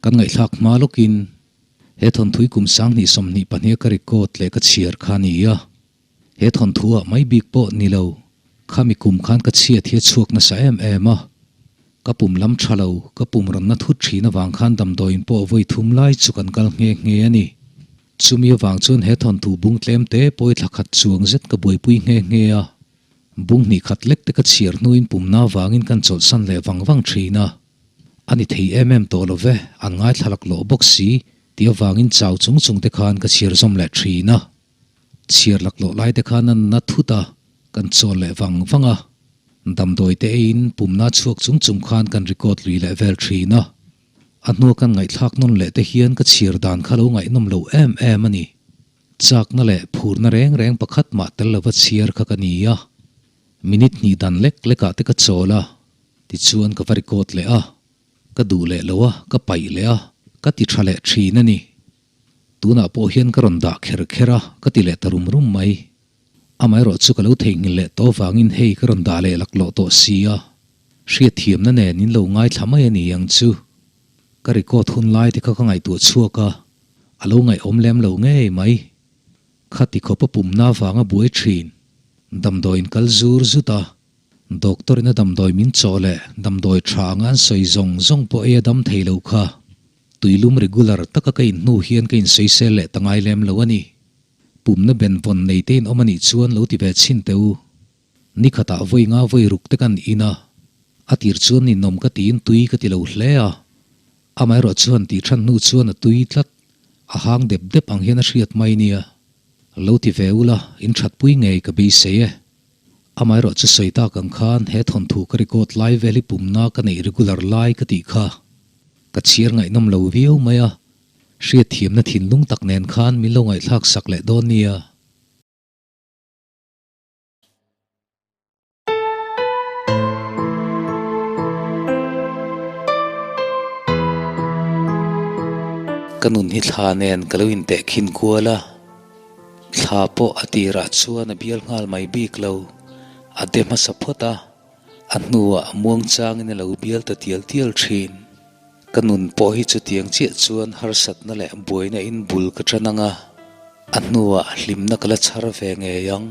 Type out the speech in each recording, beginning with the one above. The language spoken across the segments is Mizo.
Kan ngaihthlak hma lawkin he thawnthui kum 2022 a ka record leh ka chhiar kha a ni a. He thawnthu ah mai bik pawh ni lo, khami kum khan ka chhiat hi a chhuak nasa em em a. Ka pum lam tha lo, ka pum rawnna thut thin avang khan damdawiin pawh vawi thum lai chu kan kal nghe nghe a ni. Chumi avang chuan he thawnthu bung tlem te pawi thla khat chuang zet ka buaipui nghe nghe a. Bung hnih khat lek te ka chhiar hnuin pumna avangin kan chawlhsan leh vang vang thin a. A ni thei em em tawh lo ve, an ngaithla laklawh bawk si tih avangin chau chung chung te khan ka chhiar zawm leh thin a. Chhiar laklawh lai te khan a na thut a, kan chawl leh vang vang a. Damdawi te eiin pumna chhuak chung chung khan kan record lui leh vel thin a. A hnua kan ngaihthlak nawn leh te hian ka chhiar dan kha lo ngaihnawm lo em em a ni. Chakna leh phurna reng reng pakhat mah tel lova chhiar kha ka ni a. Minute hnih dan lek lekah te ka chawl a, tichuan ka va record leh a. Ka duh leh lo a, ka paih leh a, ka ti tha leh thin a ni. Tunah pawh hian ka rawn dah kher kher a, ka ti leh ta rum rum mai. Amaherawh chu ka lo theihnghilh leh tawh avangin hei ka rawn dah leh laklawh tawh si a, hriatthiamna nen in lo ngaithla mai a ni ang chu. Ka record hun lai te kha ka ngaihtuah chhuak a, a lo ngaihawm lem lo ngei mai. Khati khawp a pumna avanga buai thin, damdawiin kal zur zut a, Doctor in a damdawi min chawh leh damdawi tha anga an sawi zawng zawng pawh ei a dam thei lo kha. Tuilum regular taka ka in hnu hian ka insawisel leh ta ngai lem lo a ni. Pumna benvawn nei te in awm a nih chuan lo ti ve chhin teh u. Ni khatah vawi nga vawi ruk te kan in a, a tir chuan ninawm ka tiin tui ka ti lo hle a. Amaherawh chuan tih than hnu chuan a tui tlat, a hang dep dep ang hian a hriat mai nia. Lo ti ve ula, in thatpui ngei ka beisei e. Amaherawh chu sawi tak ang khan he thawnthu ka record lai vel hi pumna ka neih regular lai ka tih kha ka chhiar ngaihnawm lo viau mai a, hriatthiamna thinlung tak nen khan min lo ngaihthlak sak leh dawn nia. Ka nun hi thla nen ka lo intehkhin kual a. Thla pawh a tirah chuan a bial nghal mai bik lo, a de hmasa phawt a, a hnuah muang changin a lo bial ta tial tial thin. Ka nun pawh hi chutiang chiah chuan harsatna leh buaina in bul ka tan ang a, a hnuah hlimna ka la chhar ve ngei ang.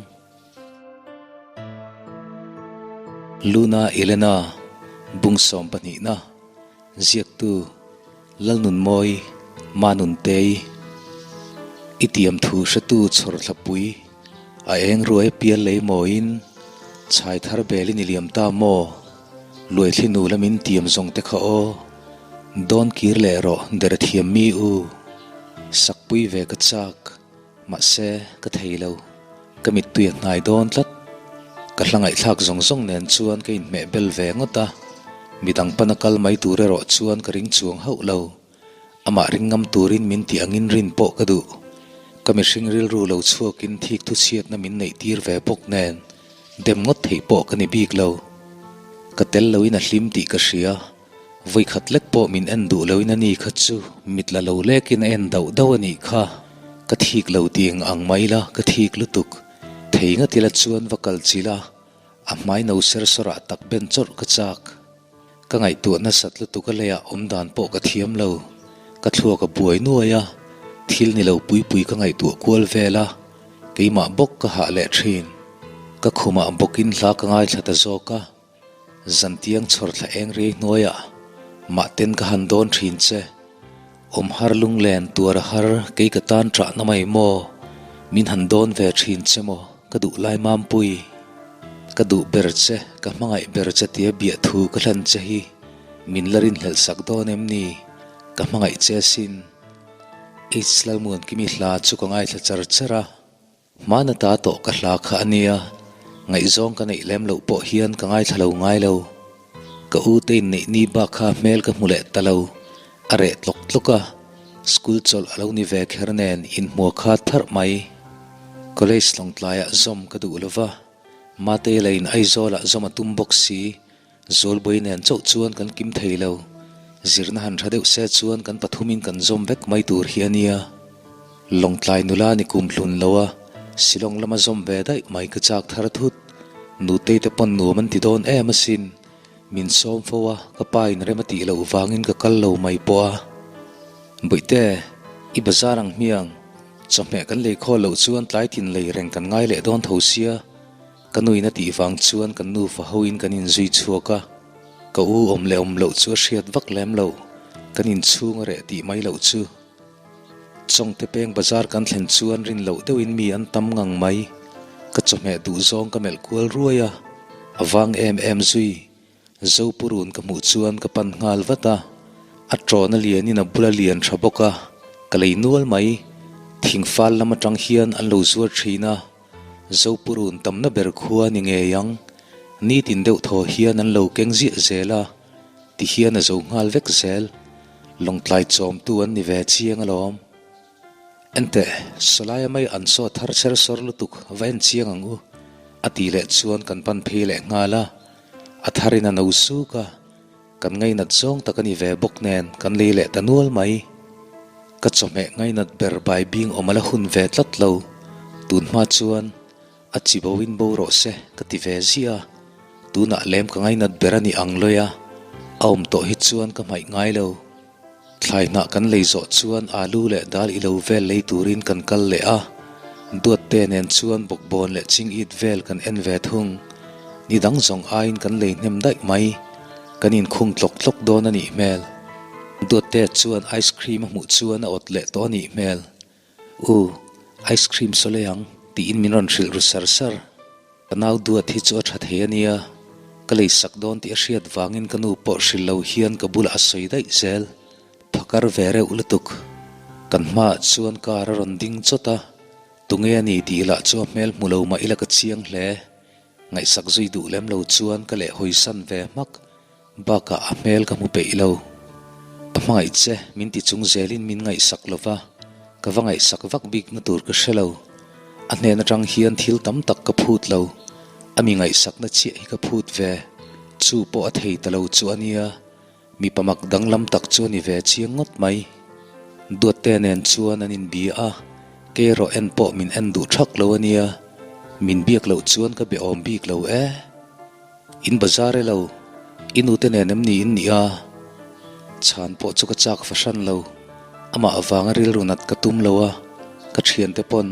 Luna Elena, Bung sawmpahnihna, Ziaktu. Lalnunmawi, Manuntei, i tiam thu hretu chhawrthlapui, a eng ruai pial lei mawiin, chhai thar belin i liam ta maw? Luaithli nu lamin tiam zawng te kha aw, dawn kir leh rawh der thiam mi u, sakpui ve ka chak. Mahse, ka thei lo. Ka mittui a hnai dawn tlat. Ka hla ngaihthlak zawng zawng nen chuan ka inhmeh bel ve ngawt a, midang pana kal mai tur erawh chuan ka ring chuang hauh lo. Amah ring ngam turin min tih angin rin pawh ka duh. Ka mihring rilru lo chhuakin thik thuchhiatna min neih tir ve bawk nen dem ngawt theih pawh ka ni bik lo. Ka tel loin a hlim tih ka hria. Vawikhat lek pawh min en duh loin a ni kha chu mit la lo lekin a en dauh dauh a nih kha. Ka thik lo tih ang mai la, ka thik lutuk. Thei nga tila chuan va kal chilh a, a hmai no ser sawrah tak ben chawrh ka chak. Ka ngaihtuah nasat lutuk a leiah awm dan pawh ka thiam lo. Ka thluak a buai nuai a, thil ni lo pui pui ka ngaihtuah kual vel a, keimah bawk ka hah leh thin. Ka khumah bawkin hla ka ngaithla ta zawk a. Zantiang chhawr thla eng riai hnuaiah mahten ka han dawn thin che. Awm har lunglen tuar a har kei ka tan ṭahna mai maw? Min han dawn ve thin che maw ka duh lai mampui? Ka duh ber che, ka hmangaih ber che tia biah thu ka hlan che hi min la rinhlelh sak dawn em ni? Ka hmangaih che asin. H Lalmuankimi hla chu ka ngaithla char char a. Hmana ta tawh ka hla kha a nia, ngaihzawng ka neih lem loh pawh hian ka ngaithla lo ngai lo. Ka u te inneih ni bak kha hmel ka hmu leh ta lo, a reh tlawk tlawk a, school chawlh a lo ni ve kher nen inhmuah kha tharh mai. College lawngtlaiah zawm ka duh lo va, Matei lain Aizawlah zawm a tum bawk si, Zawlbawi nen chauh chuan kan kim thei lo. Zirna han tha deuh se chuan kan pathumin kan zawm vek mai tur hi a nia. Lawngtlai nula ni kum hlun lo a, Shillong lama zawm ve daih mai ka chak thar thut. Nutei te pawn nuam an ti dawn em asin. Min sawm fo a, ka pa in rem a tih loh vangin ka kal lo mai pawh a. Bawihte, i bazar ang hmiang, chawhmeh kan lei khawl loh chuan tlai tin lei reng kan ngai leh dawn tho sia, ka nuin a tih vang chuan kan nufa hoin kan inzui chhuak a, ka u awm leh awm loh chu a hriat vak lem loh, kan inchhung a reh tih mai loh chu. Chawngte peng bazar kan thlen chuan rin loh deuhin mi an tam ngang mai. Ka chawhmeh duh zawng ka melh kual ruai a, a vang em em zui. Zopurun ka hmuh chuan ka pan nghal vat a, a ṭawn a lianin a bula lian ṭha bawk a, ka lei nual mai. Thingfal lam aṭang hian an lo zuar ṭhin a, Zopurun tamna ber khua ni ngei ang. Nitin deuh thaw hian an lo keng ziah zel a, ti hian a zo nghal vek zel. Lawngtlai chawmtu an ni ve chiang alawm. Enteh, sawlaia mai an saw thar cher sawr lutuk va en chiang ang u, a tih leh chuan kan pan phei leh nghal a. A tharin a no suk a, kan ngainat zawng tak a ni ve bawk nen kan lei leh ta nual mai. Ka chawhmeh ngainat ber bai bing awm a la hun ve tlat lo, tun hma chuan A chi bo in bo rawh se ka ti ve ziah a, tunah lem ka ngainat ber a ni ang lawi a, a awm tawh hi chuan ka hmaih ngai lo. Thlai hnah kan lei zawh chuan alu leh dal ilo vel lei turin kan kal leh a, Duatte nen chuan bawkbawn leh ching it vel kan en ve thung. Ni dang zawng aiin kan lei hnem daih mai, kan inkhung tlawk tlawk dawn a nih hmel. Duatte chuan ice cream a hmuh chuan a awt leh tawh a nih hmel. U, ice cream saw lei ang, tiin min rawn hrilh ru sar sar. Ka nau duat hi chu a tha thei a nia, ka lei sak dawn tih a hriat vangin ka nu pawh hrilh lo hian ka bulah a sawi daih zel. Phakar ve reuh lutuk. Kan hmaah chuan car a rawn ding chawt a, tunge a ni tih lah chu a hmel hmu lo mah ila ka chiang hle. Ngaihsak zui duh lem lo chuan ka leh hawisan ve hmak. Bakah a hmel ka hmu peih lo. Ka hmangaih che, min ti chung zelin min ngaihsak lo va, ka va ngaihsak vak bikna tur ka hre lo. A hnen atang hian thil tam tak ka phut lo, a mi ngaihsakna chiah hi ka phut ve. Chu pawh a thei ta lo chu a nia, mipa mak danglam tak chu a ni ve chiang ngawt mai. Duatte nen chuan an inbia a, kei erawh en pawh min en duh thak lo a nia, min biak loh chuan ka be awm bik lo e. In bazar e lo, i nute nen em ni in nih a? Chhan pawh chu ka chak fahran lo, amah avanga rilru nat ka tum lo a, ka thiante pawn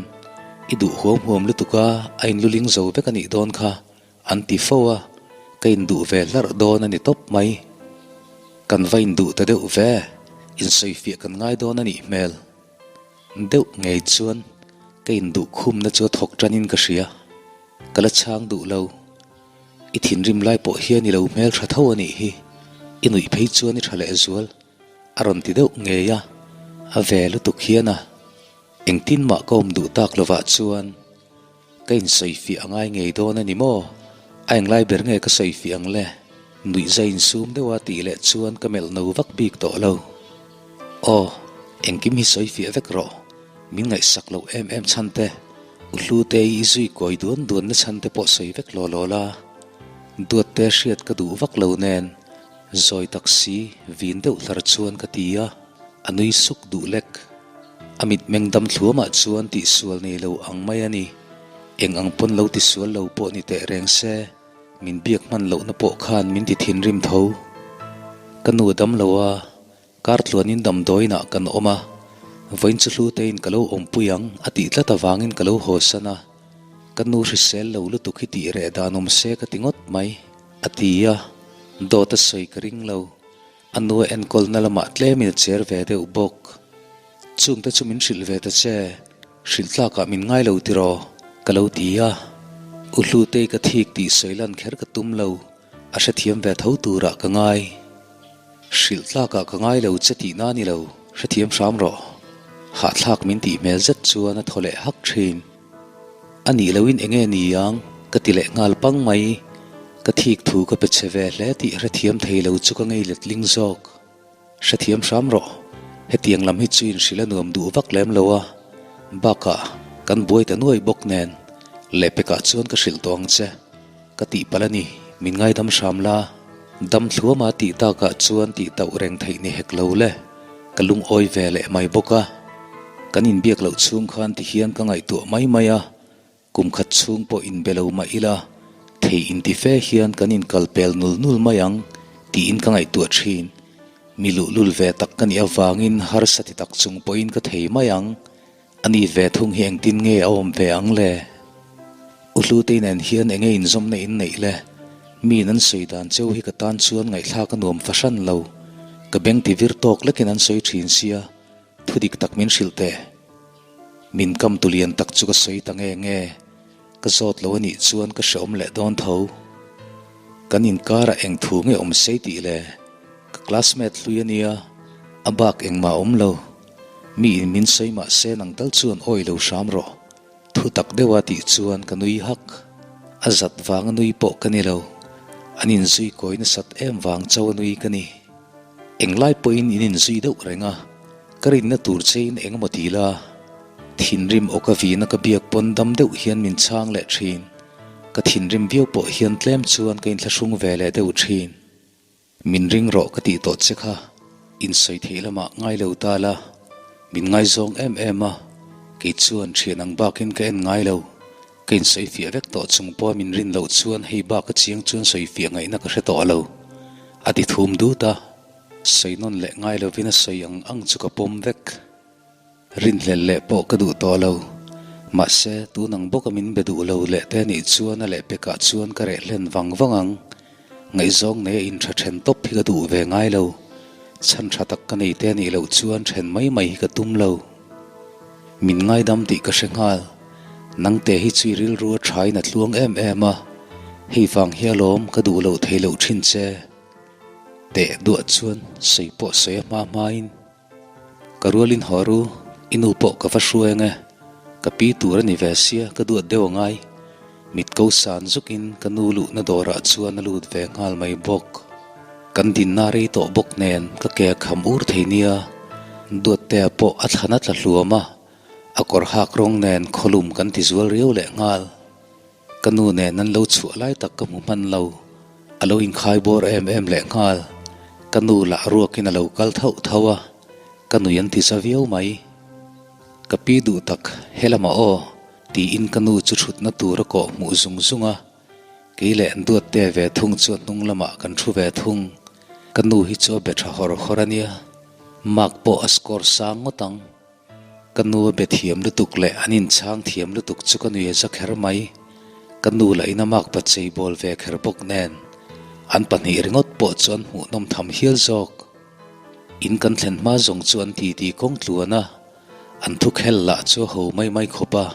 i duh huam huam lutuk a, a inluling zo vek a nih dawn kha an ti fo a, ka induh ve hlarh dawn a ni tawp mai. Kan va induh ta deuh ve, insawifiah kan ngai dawn a nih hmel. Deuh ngei chuan ka induh khumna chu a thawk tanin ka hria, ka la chhang duh lo. I thinrim lai pawh hian i lo hmel tha tho a nih hi, i nuih phei chuan i tha leh zual, a rawn ti deuh ngei a, a ve lutuk hian a. Engtin mah ka awm duh tak lovah chuan ka insawifiah a ngai ngei dawn a ni maw? A englai ber nge ka sawifiah ang le? Nuih zai insum deuha tih leh chuan ka melh no vak bik tawh lo. Aw, engkim hi sawifiah vek rawh. Min ngaihsak loh em em chhan te, U Hlute i zui kawi duan duan na chhan te pawh sawi vek law law la. Duatte hriat ka duh vak lo nen, zawi tak si vin deuh hlar chuan ka ti a, a nui suk duh lek. A mitmeng dam thluamah chuan tihsual nei lo ang mai a ni. Eng ang pawn lo tisual lo pawh ni teh reng se, min biak hman lohna pawh khan min ti thinrim tho. Ka nu a dam lo a. Kar tluanin damdawiinah kan awm a, vawiin chu hlutein ka lo awmpui ang a tih tlat avangin ka lo hawsan a, ka nu hrisel lo lutuk hi tih reh dan awm se ka ti ngawt mai, a ti a, dawt a sawi ka ring lo, a nu a enkawlna lamah tlemin a cher ve deuh bawk. Chungte chu min hrilh ve ta che, hrilh tlakah min ngai lo tiraw? ka lo ti a, U Hlutei ka thik tih sawi lan kher ka tum lo. A hrethiam ve tho turah ka ngai. Hrilh tlakah ka ngai lo che tihna a ni lo, hrethiam hram rawh. Hahthlak min tih hmel zet chuan a thaw leh hak thin. A nih loin enge ni ang ka ti leh nghal pang mai. Ka thik thu ka pe che ve hle tih hrethiam thei lo chu ka ngei letling zawk. Hrethiam hram rawh, hetiang lam hi chu inhrilh a nuam duh vak lem lo a, bakah kan buai ta nuai bawk nen lehpekah chuan ka hrilh tawh ang che, ka tih palh a ni, min ngaidam hram la, dam thluama tih takah chuan tih tauh reng theih ni hek lo le, ka lungawi ve leh mai bawk a, kan inbiak loh chhung khan tihian ka ngaihtuah mai mai a, Kum khat chhung pawh inbe lo mah ila, thei inti fe hian kan inkal pel nul nul mai ang tiin ka ngaihtuah thin. Mi luhlul ve tak ka nih avangin harsa ti tak chung pawhin ka thei mai ang. A ni ve thung hi engtin nge a awm ve ang le? U Hlutei nen hian enge inzawmna in neih le? Miin an sawi dan cheu hi ka tan chuan ngaihthlak a nuam fahran lo. Ka beng ti vir tawk lekin an sawi thin sia, thu dik tak min hrilh teh. Min kam tu lian tak chu ka sawi ta nge nge. Ka zawt lo a nih chuan ka hreawm leh dawn tho. Kan inkarah eng thu nge awm sei tih le? Ka classmate hlui a nia, a bak engmah a awm lo. Mi in min sawi mah se nang tal chuan awi lo hram rawh. Thu tak deuha tih chuan ka nui hak. A zat vanga nui pawh ka ni lo. An inzui kawi nasat em vang chauh a nui ka ni. Englai pawhin in inzui deuh reng a, ka rinna tur chein eng emaw ti la? Thinrim awka vina ka biak pawn dam deuh hian min chhang leh thin. Ka thinrim viau pawh hian tlem chuan ka inthlahrung ve leh deuh thin. Min ring rawh ka tih tawh che kha, insawi theih lamah ngai lo ta la, min ngaizawng em em a, kei chuan thian ang bakin ka en ngai lo. Ka insawi fiah vek tawh chung pawha min rin loh chuan hei bak a chiang chuan sawi fiah ngaihna ka hre tawh lo, a ti thum dut a. Sawi nawn leh ngai lovin a sawi ang ang chu ka pawm vek. Rinhlelh leh pawh ka duh tawh lo. Mahse, tun ang bawka min be duh lo leh te nih chuan a lehpekah chuan ka reh hlen vang vang ang. Ngaihzawng nei a intha then tawp hi ka duh ve ngai lo. Chhan tha tak ka nei te nih loh chuan then mai mai hi ka tum lo. Min ngaidam tih ka hre nghal. Nangte hi chu i rilru a thain a tluang em em a. Hei vang hi alawm ka duh loh thei loh thin che. Teh duah chuan sawi pawh sawi a hma hmain. Ka rualin haw ru, i nu pawh ka va hruai ang e. Ka pi tur a ni ve sia, ka duat deuh a ngai. Mit ko san zukin ka nu luhna dawrah chuan a lut ve nghal mai bawk. Kan dinna rei tawh bawk nen ka ke a kham ur thei nia. Duattea pawh a thlan a tla hluam a, a kawr hak rawng nen khawlum kan ti zual riau leh nghal. Ka nu nen an lo chhuah lai tak ka hmu hman lo. A lo inkhai bawr em em leh nghal. Ka nu lah ruakin a lo kal thauh thauh a, ka nui an ti za viau mai. Ka pi duh tak, he lamah aw, tiin ka nu chu thutna tur a kawh hmuh zung zung a. Kei leh an duatte ve thung chu a hnung lamah kan thu ve thung. Ka nu hi chu a be tha hawr hawr a nia. Mark pawh a score sang ngawt ang. Ka nu a be thiam lutuk leh an inchhang thiam lutuk chu ka nui a za kher mai. Ka nu lah in a mak pa chei bawl ve kher bawk nen an pahnih ringawt pawh chu an hmuhnawm tham hial zawk. In kan thlen hma zawng chu an titi kawng tluan a, an thu khel lah chu a ho mai mai khawp a.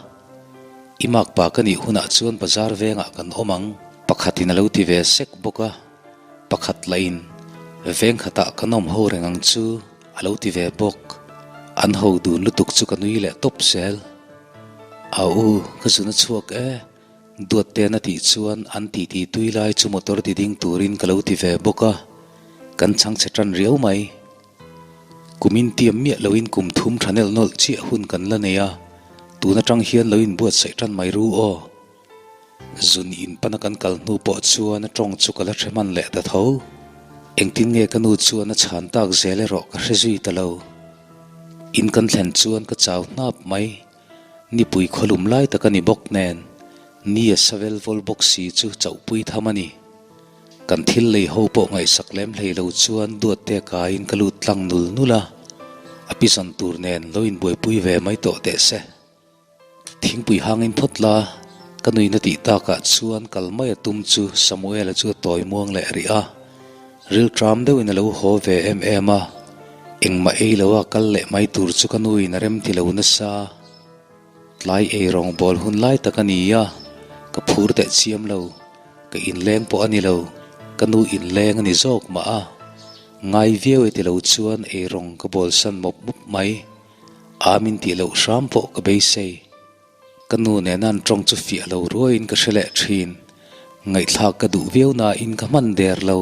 I mak pa ka nih hunah chuan bazar vengah kan awm ang. Pakhatin a lo ti ve sek bawk a, pakhat lah in veng khatah kan awm ho reng ang chu. A lo ti ve bawk. An ho dun lutuk chu ka nui leh tawp zel. A u, ka zun a chhuak e. Duatte'n a tih chuan an titi tui lai chu motor ti ding turin ka lo ti ve bawk a. Kan chhangchhe tan riau mai. Kum intiam miah loin kum thum tha nelh nawlh chiah hun kan la nei a, tun atang hian lo inbuatsaih tan mai ru aw. Zun in pana kan kal hnu pawh chuan a tawng chu ka la hre hman leh ta tho. Engtin nge ka nu chuan a chhan tak zel erawh ka hre zui ta lo. In kan thlen chuan ka chau hnap mai. Nipui khawlum lai tak a ni bawk nen, ni a sa vel vawl bawk si chu chauhpui tham a ni. Kan thil lei ho pawh ngaihsak lem hlei lo chuan duatte kaiin ka lut tlang nul nul a, a pi zawn tur nen lo inbuaipui ve mai tawh teh se. Thingpui hangin phawt la, ka nuihna tih takah chuan kal mai a tum chu Samuela chu a tawi muang leh rih a. Rilṭam deuhin a lo haw ve em em a, engmah ei loa kal leh mai tur chu ka nuin a rem ti lo nasa. Tlai ei rawngbawl hun lai tak a ni a, ka phur teh chiam lo, ka inleng pawh a ni lo, ka nu inleng a ni zawk mah a. Ngai viau e ti lo chuan ei rawng ka bawlsan mawp mawp mai. A min tih loh hram pawh ka beisei. Ka nu nena an tawng chu fiah lo ruaiin ka hre leh thin. Ngaihthlak ka duh viau nain ka hman der lo.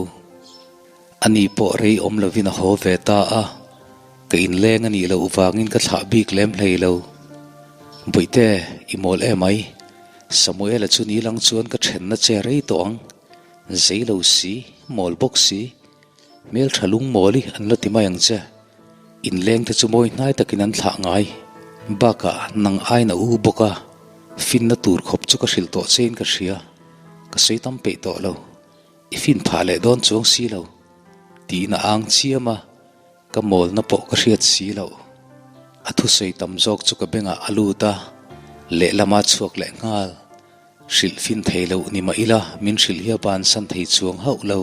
Ani pawh rei awm lovin a haw ve ta a, ka inleng a nih loh vangin ka thlah bik lem hlei lo. Bawihte, i mawl emai. Samuela chu ni lang chuan ka thenna che rei tawh ang. Zei lo si, mawl bawk si. Hmeltha lungmawl i an la ti mai ang che. Inleng te chu mawi hnai takin an thlah ngai. Bakah nang aiin a u bawk a, finna tur khawp chu ka hrilh tawh chein ka hria. Ka sawi tam peih tawh lo. I fin phah leh dawn chuang si lo. Tiin a ang chiam a. Ka mawlna pawh ka hriat si loh. A thusawi tam zawk chu ka bengah a lut a, lehlama chhuak leh nghal. Hrilh fin thei loh ni mah ila min hrilh hi a bansan thei chuang hauh lo.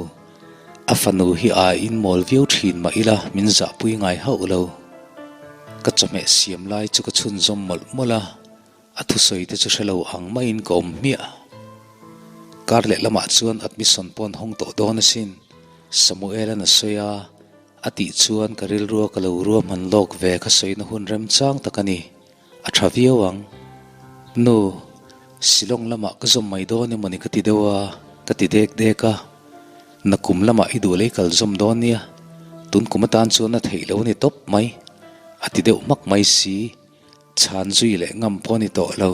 A fanu hi aiin mawl viau thin mah ila min zahpui ngai hauh lo. Ka chawhmeh siam lai chu ka chhunzawm mawlh mawlh a, a thusawi te chu hre lo ang maiin ka awm hmiah. Kar leh lamah chuan admission pawh an hawng tawh dawn asin, Samuel-a'n a sawi a, a tih chuan ka rilrua ka lo ruahman lawk ve ka sawina hun remchang tak a ni. A tha viau ang. Nu, Shillong lamah ka zawm mai dawn emaw ni ka ti deuh a, ka ti dek dek a. Nakum lamah i duh lei kal zawm dawn nia, tun kum atan chuan a theih lo a ni tawp mai, a ti deuh hmak mai si. Chhan zui leh ngam pawh a ni tawh lo.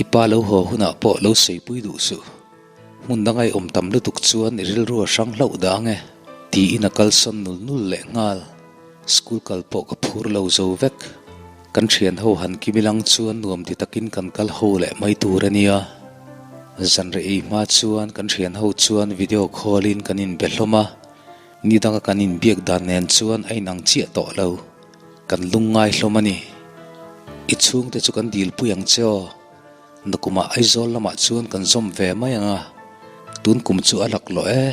I pa lo haw hunah pawh lo saipui duh suh. Hmun danga i awm tam lutuk chuan i rilru a hrang hlauh dah ang e, tiin a kalsawn nul nul leh nghal. School kal pawh ka phur lo zo vek. Kan thian ho han kim ilang chuan nuam ti takin kan kal ho leh mai tur a nia. Zanreh ei hma chuan kan thian ho chuan video call in kan inbe hlawm a, ni danga kan inbiak dan nen chuan a inang chiah tawh lo. Kan lungngai hlawm a ni. I chhungte chu kan dilpui ang che aw. Nakumah Aizawl lamah chuan kan zawm ve mai ang a, tun kum chu a laklawh e.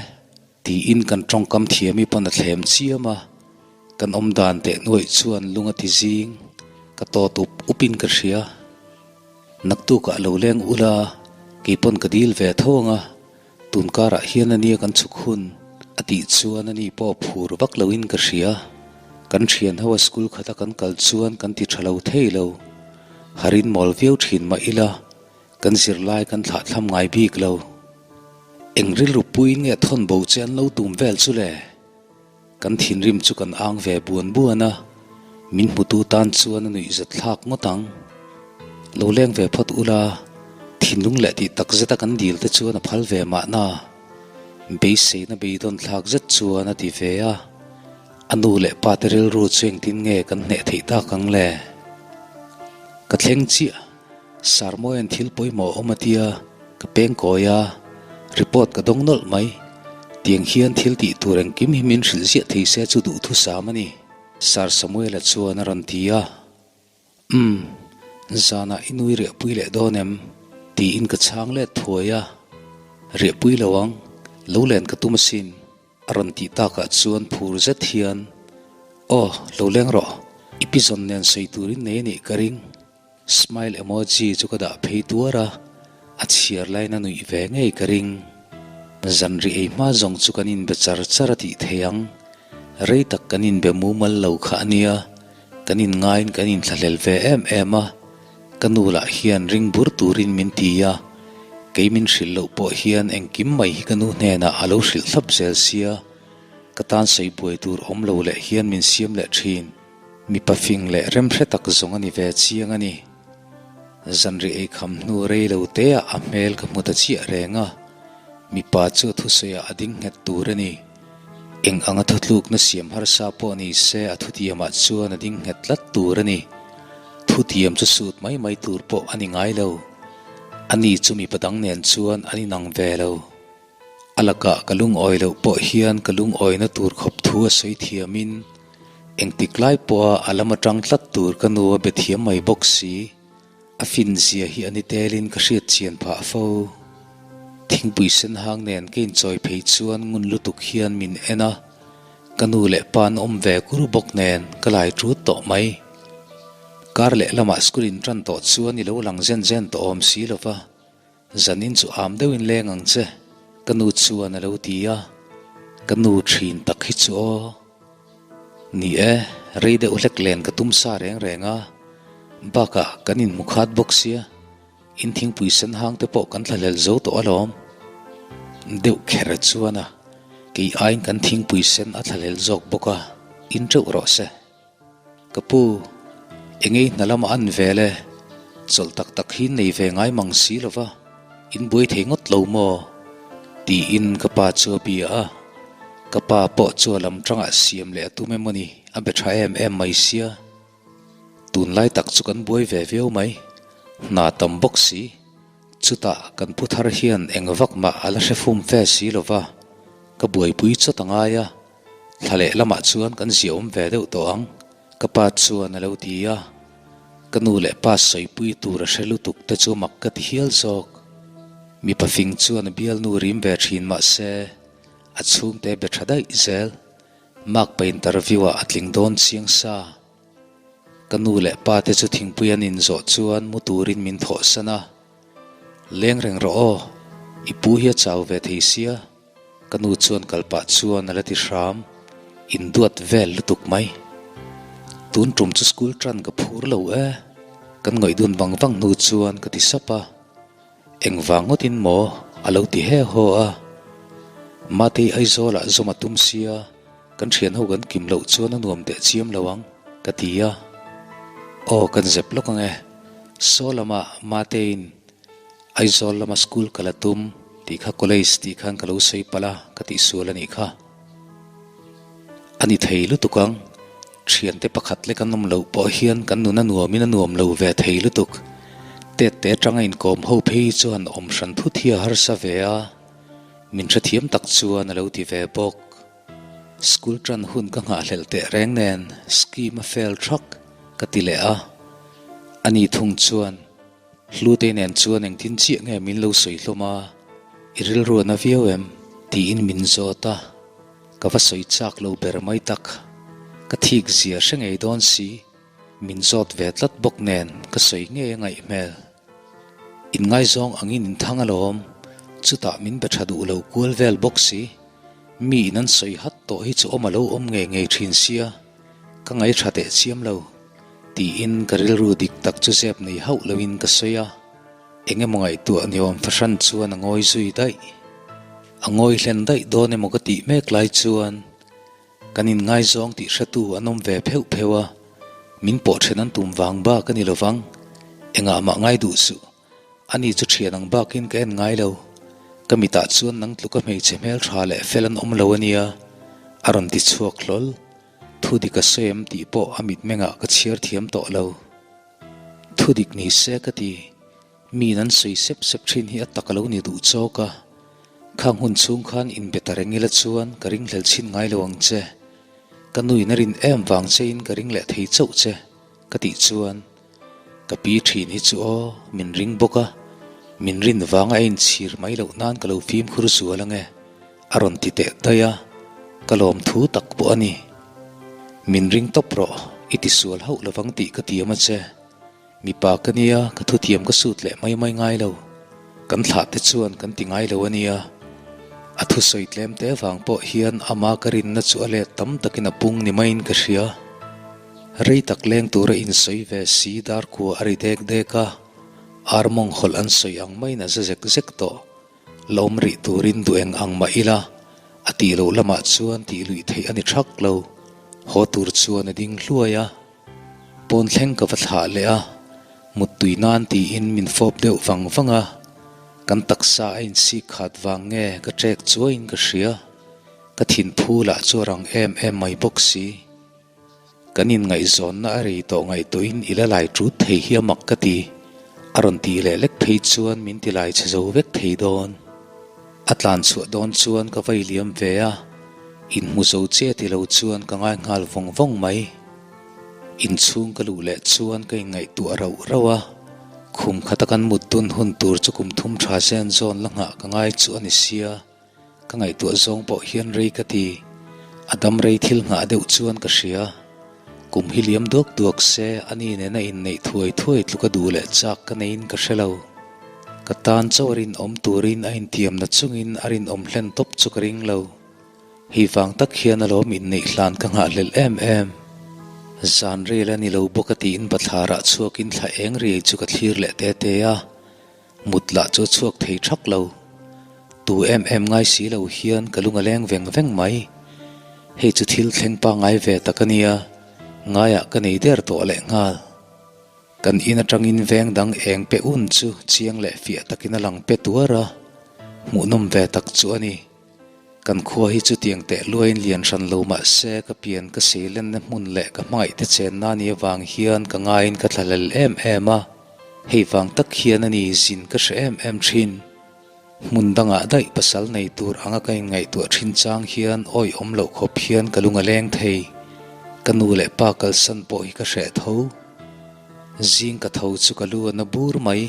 Tiin kan tawngkam thiami pawn a thlem chiam a, kan awm dan teh nuaih chuan lung a ti zing, ka tawt up up in ka hria. Naktukah lo leng ula, kei pawn ka dil ve tho ang a, tun karah hian ania kan chhuk hun, a tih chuan ani pawh phur vak loin ka hria. Kan thian ho a school khata kan kal chuan kan ti tha lo thei lo, harin mawl viau thin mah ila, Kan zirlai kan thlahthlam ngai bik lo. Eng rilru puiin nge thawn bo che an lo tum vel chu le? Kan thinrim chu kan ang ve buan buan a, min hmutu tan chuan a nuihzat thlak ngawt ang. Lo leng ve phawt ula, thinlung leh tih tak zeta kan dil te chuan a phal ve mahna. Beiseina beidawn thlak zet chuan a ti ve a. A nu leh pa te rilru chu engtin nge kan hneh theih tak ang le? Ka thleng chiah. Sarmawia'n thil pawimawh awm a tia, ka peng kawi a, report ka dawng nawlh mai. Tiang hian thil tih tur engkim hi min hrilh ziah thei se chu duhthusam a ni, Sir Samuel-a chuan a rawn ti a. Umm, zanah i nui riahpui leh dawn em? tiin ka chhang let thuai a. Riahpui lo ang, lo len ka tum asin. A rawn tih takah chuan phur zet hian, Aw, lo leng rawh, i pi zawn nen sawi turin nei a nih ka ring. Smile emoji chu ka dah phei tuar a, a chhiar laiin a nuih ve ngei ka ring. Zanri ei hma zawng chu kan inbe char char a tih thei ang. Rei tak kan inbe mumal lo kha a nia, kan inngaiin kan inthlahlel ve em em a, ka nu lah hian ring bur turin min ti a, kei min hrilh loh pawh hian engkim mai hi ka nu hnenah a lo hrilh thlap zel sia, ka tan sawi buai tur awm lo leh hian min siam leh thin. Mipa fing leh remhre tak zawng a ni ve chiang a ni. Zanri eikham hnu rei lo teah a hmel ka hmu ta chiah reng a, mipa chu a thusawiah a ding nghet tur a ni. Eng anga thutlukna siam harsa pawh ni se a thutiamah chuan a ding nghet tlat tur a ni. Thutiam chu sut mai mai tur pawh a ni ngai lo. Ani chu mipa dang nen chuan an inang ve lo. A lakah ka lungawi loh pawh hian ka lungawina tur khawp thu a sawi thiamin engtik lai pawha a lam atang tlat tur ka nu a be thiam mai bawk si. A fin zia hi a ni telin ka hriat chian phah fo. Thingpui sen hang nen ka inchawi phei chuan ngun lutuk hian min en a, ka nu leh pa an awm ve kur bawk nen ka lai ṭut tawh mai. Kar leh lamah school in ṭan tawh chuan i lo lang zen zen tawh awm si lova. Zanin chu am deuhin leng ang che, ka nu chuan a lo ti a, ka nu thin tak hi chu aw. Ni e, rei deuh hlek len ka tum sa reng reng a, bakah kan inhmu khat bawk sia, in thingpui sen hang te pawh kan thlahlel zo tawh alawm. Deuh kher chuan a, kei aiin kan thingpui sen a thlahlel zawk bawk a, in teuh rawh se. Ka pu, engei hna lama an vel e, chawlh tak tak hi nei ve ngai mang si lo va, in buai thei ngawt lo maw? tiin ka pa chu a bia a, ka pa pawh chu a lam tangah siam leh a tum emaw ni, a be tha em em mai sia. Tunlai tak chu kan buai ve viau mai, hna tam bawk si. Chutah kan pu thar hian eng vak mah a la hre fum fe si lo va, ka buaipui chawt a ngai a. Thla leh lamah chuan kan ziahawm ve deuh tawh ang, ka pa chuan a lo ti a. Ka nu leh pa sawipui tur a hre lutuk te chu mak ka ti hial zawk. Mipa fing chuan a bialnu rim ve thin mah se, a chhungte be tha daih zel. Makpa interview ah a tling dawn chiang sa. Ka nu leh pa te chu thingpui an inzawh chuan mu turin min thawhsan a. Leng reng rawh aw, i pu hi a chau ve thei sia. Ka nu chuan kal pah chuan a la ti hram, induat vel lutuk mai. Tun tum chu school tan ka phur lo e, kan ngawih dun vang vang hnu chuan ka ti sap a. Engvang ngawtin maw a lo ti he haw a. Matei Aizawlah zawm a tum sia, kan thian ho kan kim loh chuan a nuam teh chiam lo ang, ka ti a. Aw kan zep lawk ang e, saw lamah Mateiin Aizawl lama school ka la tum tih kha college tih khan ka lo sawi palh a, ka tihsual a nih kha. A ni thei lutuk ang, thiante pakhat lek an awm loh pawh hian kan nun a nuamin a nuam lo ve thei lutuk. Tet te atanga inkawm ho phei hi chuan awm hran thut hi a harsa ve a, min hrethiam tak chuan a lo ti ve bawk. School tan hun ka nghahhlelh teh reng nen scheme a fail thak ka ti leh a, ani thung chuan Hlutei nen chuan engtin chiah nge min lo sawi hlawm a, i rilru a na viau em? tiin min zawt a, ka va sawi chak lo ber mai tak. Ka thik zia hre ngei dawn si, min zawt ve tlat bawk nen ka sawi ngei a ngaih hmel. Inngaizawng angin inthang alawm, chutah min be tha duh lo kual vel bawk si, mi in an sawi hat tawh hi chu awm a lo awm ngei ngei thin sia, ka ngaihṭha teh chiam lo. Tiin ka rilru dik tak chu zep nei hauh loin ka sawi a, eng emaw ngaihtuah ni awm fahran chuan a ngawi zui daih. A ngawi hlen daih dawn emaw ka tih mek lai chuan kan inngaizawng tih hretu an awm ve pheuh pheuh a, min pawh then an tum vang bak a ni lovang, engah mah ngai duh suh. Ani chu thian ang bakin ka en ngai lo, ka mitah chuan nang tluka hmeichhe hmeltha leh fel an awm lo a nia, a rawn ti chhuak hlawl. Thu dik a sawi em tih pawh a mitmengah ka chhiar thiam tawh lo. Thu dik ni se ka ti, miin an sawi sep sep thin hi a tak a lo ni duh chawk a. Khang hun chhung khan inbe ta reng ila chuan ka ringhlel chhin ngai lo ang che. Ka nuin a rin em vang chein ka ring leh thei chauh che ka tih chuan ka pi thin hi chu aw min ring bawk a, min rin vanga a inchhir mai loh nan ka lo fimkhur zual ang e. A rawn ti teh daih a, ka lawm thu tak pawh a ni. Min ring tawp rawh, i ti sual hauh lovang tih ka tiam a che. Mipa ka nia, ka thutiam ka sut leh mai mai ngai lo. Kan thlah te chuan kan ti ngai lo a nia. A thusawi tlem te vang pawh hian ama ka rinna chu a let tam takin a pung ni maiin ka hria. Rei tak leng tura insawi ve si dar kua a ri dek dek a, ar mawng hawlh an sawi ang maiin a za zek zek tawh. Lawm rih turin duh eng ang mah ila, a tih loh lamah chuan tih luih theih a ni thak lo. Haw tur chuan a ding hluai a, pawn thleng ka va thlah leh a, muttui nan tiin min fawp deuh vang vang a, kan taksa a insik khat vang nge ka ṭek chuaiin ka hria, ka thinphu lah chu a rang em em mai bawk si. Kan inngaihzawnna a rei tawh ngaihtuahin i la lai ṭut thei hi a mak ka ti. A rawn tih leh lek phei chuan min ti lai chhe zo vek thei dawn. A tlan chhuah dawn chuan ka vai liam ve a, inhmu zo che ti lo chuan ka ngai nghal vawng vawng mai. Inchhung ka luh leh chuan ka inngaihtuah rauh rauh a, khum khata kan mut dun hun tur chu kum thum tha zen zawn la nghah ka ngai chu a ni sia. Ka ngaihtuah zawng pawh hian rei ka ti. A dam rei thil nghah deuh chuan ka hria. Kum hi liam duak duak se a ni nena inneih thuai thuai tluka duh leh chak ka neiin ka hre lo. Ka tan chauh a rinawm turin a intiamna chungin a rinawm hlen tawp chu ka ring lo. Hei vang tak hian alawm inneih hlan ka nghahhlelh em em. Zan rel a ni lo bawk a tiin bathlarah chhuakin thla eng riai chu ka thlir leh te te a. Mut lah chu a chhuak thei thak lo. Tu em em ngai si lo hian ka lung a leng veng veng mai. Hei chu thil thleng pangngai ve tak a nia, ngaiah ka nei der tawh leh nghal. Kan in atangin veng dang eng pe un chu chiang leh fiah takin a lang pe tuar a, hmuhnawm ve tak chu a ni. Kan khua hi chutiang teh luaiin lian hran lo mah se ka pian ka seilenna hmun leh ka hmangaihte chenna ni avang hian ka ngaiin ka thlahlel em em a, hei vang tak hian a ni zin ka hre em em thin. Hmun dangah daih pasal nei tur anga ka inngaihtuah thin chang hian awihawm loh khawp hian ka lung a leng thei. Ka nu leh pa kalsan pawh hi ka hreh tho. Zing ka tho chu ka lu a na bur mai.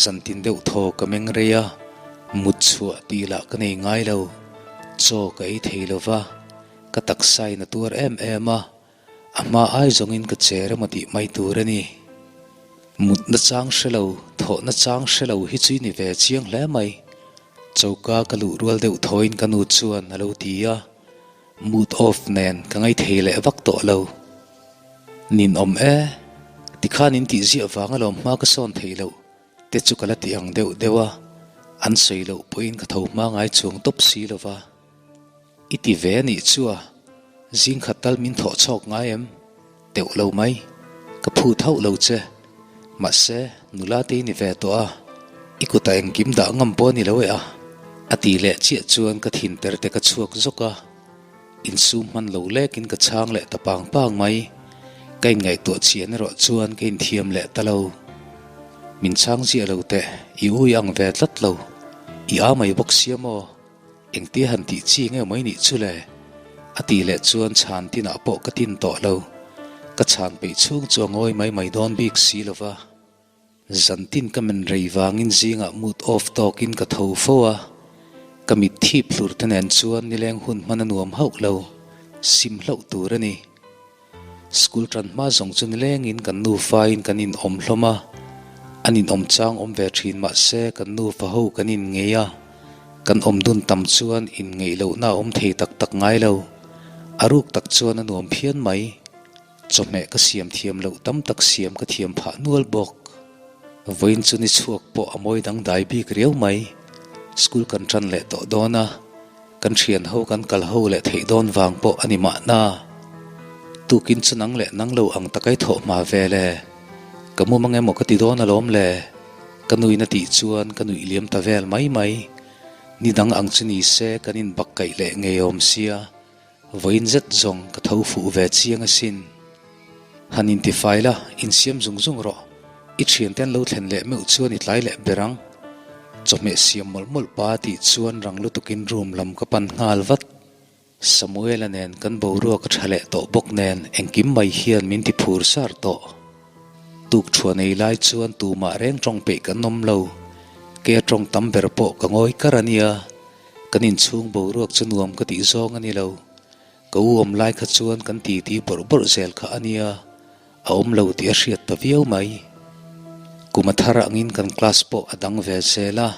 Zantin deuh thaw ka meng rei a, mut chhuah tih lah ka nei ngai lo. Chaw ka ei thei lo va, ka taksa in a tuar em em a, A hma ai zawngin ka cher emaw tih mai tur a ni. Mutna chang hre lo, thawhna chang hre lo hi chu i ni ve chiang hle mai. Choka ka luh rual deuh thawiin ka nu chuan a lo ti a, mood off nen ka ngaithei leh vak tawh lo. Ninawm e, tikhan in tih ziah vang alawm hma ka sawn theih loh te chu ka la ti ang deuh deuh a, an sawi loh pawhin ka tho hma ngai chuang tawp si lo va. I ti ve a nih chu a, zing khat tal min thawh chhawk ngai em? Teuh lo mai, ka phut hauh lo che. Mahse, nula te i ni ve tawh a, i kutah engkim dah ngam pawh a ni lo e a. A ti leh chiah chuan ka thin ter te ka chhuak zawk a, insum hman lo lekin ka chhang leh ta pang pang mai. Ka inngaihtuah chian erawh chuan ka inthiam leh ta lo. Min chhang ziah lo teh, i ui ang ve tlat lo. I aa mai bawk sia maw? Engtia han tih chi nge mai nih chu le? A tih leh chuan chhan tinah pawh ka tin tawh lo. Ka chhan peih chhung chu a ngawi mai mai dawn bik si lo va. Zan tin ka men rei vangin zingah mood off tawkin ka tho fo a, ka mit thip hlur te nen chuan nileng hun hman a nuam hauh lo, sim hlauh tur a ni. School tan hma zawng chu nilengin kan nufain kan inawm hlawm a, an inawm chang awm ve thin mahse kan nufa ho kan inngei a, kan awm dun tam chuan inngeih lohna a awm thei tak tak ngai lo. A ruk tak chuan a nuam phian mai. Chawhmeh ka siam thiam loh tam tak siam ka thiam phah nual bawk. Vawiin chu ni chhuak pawh a mawi dangdai bik riau mai. School kan tan leh tawh dawn a. Kan thian ho kan kal ho leh theih dawn vang pawh a ni mahna. Tukin chu nang leh nang lo ang takai thawh hma vel e. Ka mu mang emaw ka ti dawn alawm le. Ka nuin a tih chuan ka nuih liam ta vel mai mai. Ni dang ang chu ni se kan inbak kaih leh ngei awm sia. Vawiin zet zawng ka tho fuh ve chiang asin. Han intifai la, insiam zung zung rawh. I thiante an lo thlen leh meuh chuan i tlai leh ber ang. Chawhmeh siam mawlh mawlh pa tih chuan rang lutukin room lam ka pan nghal vat. Samuela nen kan boruak a tha leh tawh bawk nen engkim mai hian min ti phur sar tawh. Tuk thuan ei lai chuan tumah reng tawng peih kan awm lo. Kei a tawng tam ber pawh ka ngawi kar a nia. Kan inchhung boruak chu nuam ka tih zawng a ni lo. Ka u awm lai kha chuan kan titi bawrh bawrh zel kha a nia, a awm lo tih a hriat ta viau mai. Kum a thar angin kan class pawh a dang ve zel a,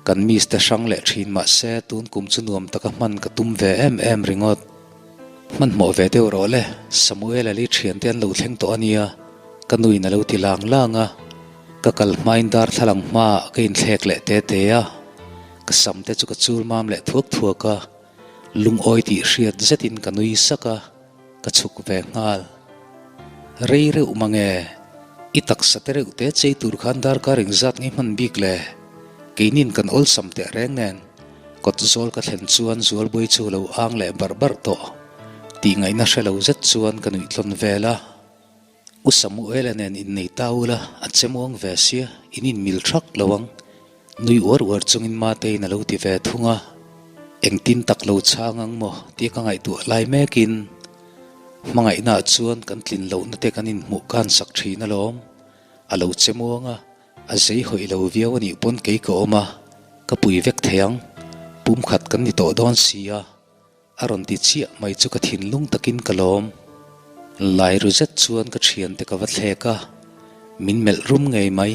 kan miss te hrang leh thin mah se tun kum chu nuam taka hman ka tum ve em em ringawt. Hmanhmawh ve deuh rawh le, Samuel Ali thiante an lo thleng tawh a nia, ka nuin a lo ti lang lang a, ka kal hmain darthlalang hmaah ka inthlek leh te te a, ka sam te chu ka chul mam leh thuak thuak a. Lungawi tih hriat zetin ka nui sak a, ka chhuk ve nghal. Rei reuh mang e, i taksa te reuh te chei tur khan darkar engzat nge hman bik le? Keinin kan awlsam teh reng nen, kawt zawl ka thlen chuan Zualbuai chu lo ang leh barh barh tawh. Tih ngaihna hre lo zet chuan ka nuih tlawn vel a. U Samuela nen innei ta ula, a che muang ve sia, in inmil thak lo ang. Nui uar uar chungin Matein a lo ti ve thung a, engtin tak lo chhang ang maw tia ka ngaihtuah lai mekin hmangaihnaah chuan kan tlin lohna te kan inhmuh kan sak thin alawm. A lo che muang a, a zei hawih lo viau a nih pawn kei ka awm a, ka pui vek thei ang, pumkhat kan ni tawh dawn si a. A rawn ti chiah mai chu ka thinlung takin ka lawm. Lai ru zet chuan ka thiante ka va thlek a, min melh rum ngei mai.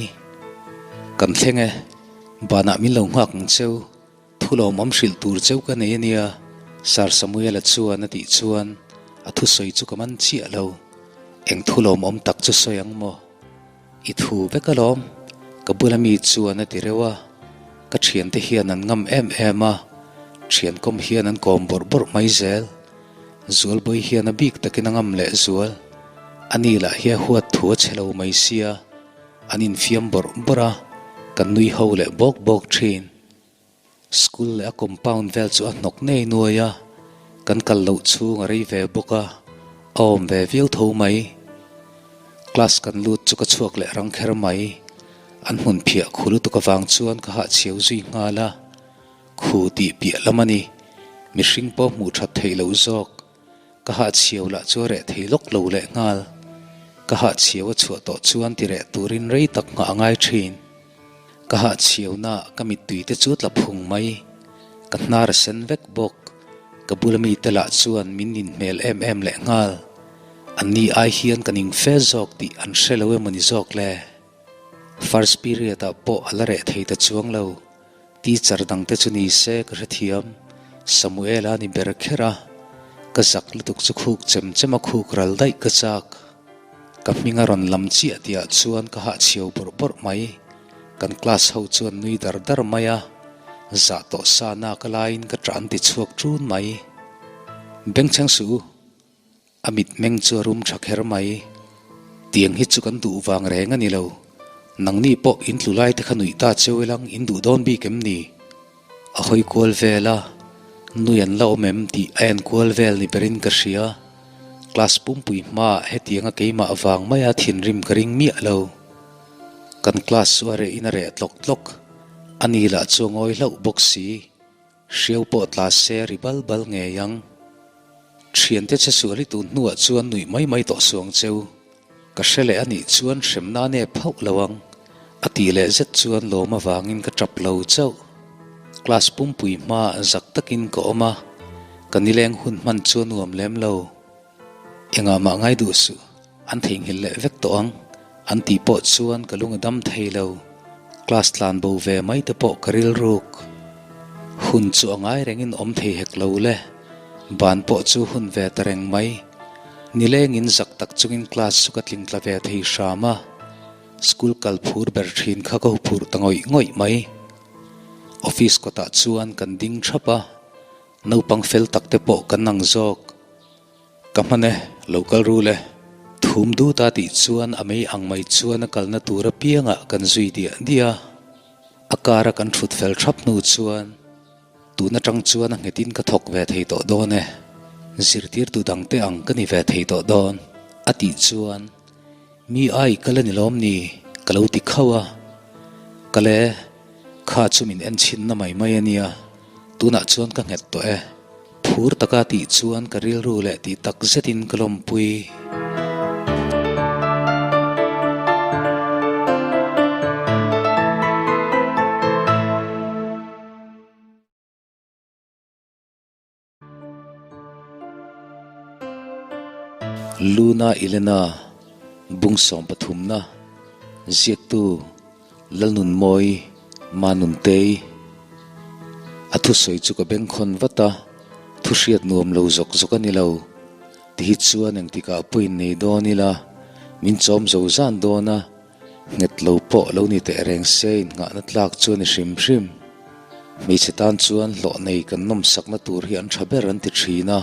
Kan thleng e, banah min lo nghak ang cheu, thu lawmawm hrilh tur cheu ka nei a nia, Sir Samuela chuan a tih chuan a thusawi chu ka man chiah lo. Eng thu lawmawm tak chu sawi ang maw? I thu vek alawm, ka bula mi chuan a ti reuh a, ka thiante hian an ngam em em a, thian kawm hian an kawm bawrh bawrh mai zel. Zualbawi hian a bik takin a ngam leh zual. Ani lah hi a huat thu a che lo mai sia, an infiam bawrh bawrh a, kan nui ho leh bawk bawk thin. School leh a compound vel chu a hnawk nei nuai a, kan kal loh chhung a rei ve bawk a, a awm ve viau tho mai. Class kan lut chu ka chhuak leh rang kher mai. An hmun phiah khu lutuk avang chuan ka hahchhiau zui nghal a, khu tih piah lam a ni. Mihring pawh hmuh that theih loh zawk. Ka hahchhiau lah chu a reh thei lawk lo leh nghal. Ka hahchhiau a chhuah tawh chuan ti reh turin rei tak nghah a ngai thin. Ka hahchhiau na ka mittui te chu tla phung mai. Ka hnar a sen vek bawk. Ka bula mite lah chuan min nin hmel em em leh nghal. Anni ai hian ka ning fe zawk tih an hre lo emaw ni zawk le? First period ah pawh a la reh thei ta chuang lo. Teacher dangte chu ni se ka hrethiam. Samuela ni ber kher a, ka zak lutuk chu khuk chem chem a khuk ral daih ka chak. Ka hming a rawn lam chiah tihah chuan ka hahchhiau bawrh bawrh mai. Kan class ho chuan nui dar dar mai a, zah tawh sa nak a laiin ka ṭah an ti chhuak ṭun mai. Bengchheng suh u, A mitmeng chu a rum tha kher mai. Tiang hi chu kan duh vang reng a ni lo. Nangni pawh in tlu lai te kha nuih ta cheu ilang in duh dawn bik em ni? A hawi kual vel a, nui an la awm em tih a en kual vel ni berin ka hria. Class pumpui hmaah hetianga keimah vang maia thinrim ka ring miah lo. Kan class chu a reh in a reh tlawk tlawk. A ni lah chu a ngawi hlauh bawk si. Hriau pawh tla se ri bal bal ngei ang. Thiante che sual hi tun hnuah chuan nuih mai mai tawh suang cheu. Ka hre leh a nih chuan hremna a nep hauh lo ang. A tih leh zet chuan lawm avangin ka tap lo chauh. Class pumpui hmaah zak takin ka awm a, ka nileng hun hman chu a nuam lem lo. Engah mah ngai duh suh, an theihnghilh leh vek tawh ang, an tih pawh chuan ka lung a dam thei lo. Class tlan bo ve mai te pawh ka rilruk. Hun chu a ngai rengin awm thei hek lo le, ban pawh chu hun ve ta reng mai. Nilengin zak tak chungin class chu ka tling tla ve thei hram a, school kal phur ber thin kha ka huphurh ta ngawih ngawih mai. Office kawtah chuan kan ding thap a, naupang fel tak te pawh kan ang zawk. Ka hman e, lo kal ru le. Thum dut a tih chuan a mei ang mai chuan a kalna tur apiangah kan zui diah diah a. A car a kan thut fel thap hnu chuan tun atang chuan a nghetin ka thawk ve thei tawh dawn e. Zirtirtu dangte ang ka ni ve thei tawh dawn a tih chuan Mi ai ka la ni lawm ni? Ka lo ti khauh a. Kal e, kha chu min en chhinna mai mai a nia, tunah chuan ka nghet tawh e. Phur taka tih chuan ka rilru leh tih tak zetin ka lawmpui. Luna Elena bung sawmpathumna ziaktu Lalnunmawi Manuntei a thusawi chu ka bengkhawn vat a, thu hriat nuam lo zawk zawk a ni lo. Ti hi chuan engtikah pawh innei dawn ila min chawm zo zan dawn a. Nghet lo pawh lo ni teh reng se innghahna tlak chu a ni hrim hrim. Hmeichhe tan chuan hlawh nei kan nawmsakna tur hi an tha ber an ti thin a,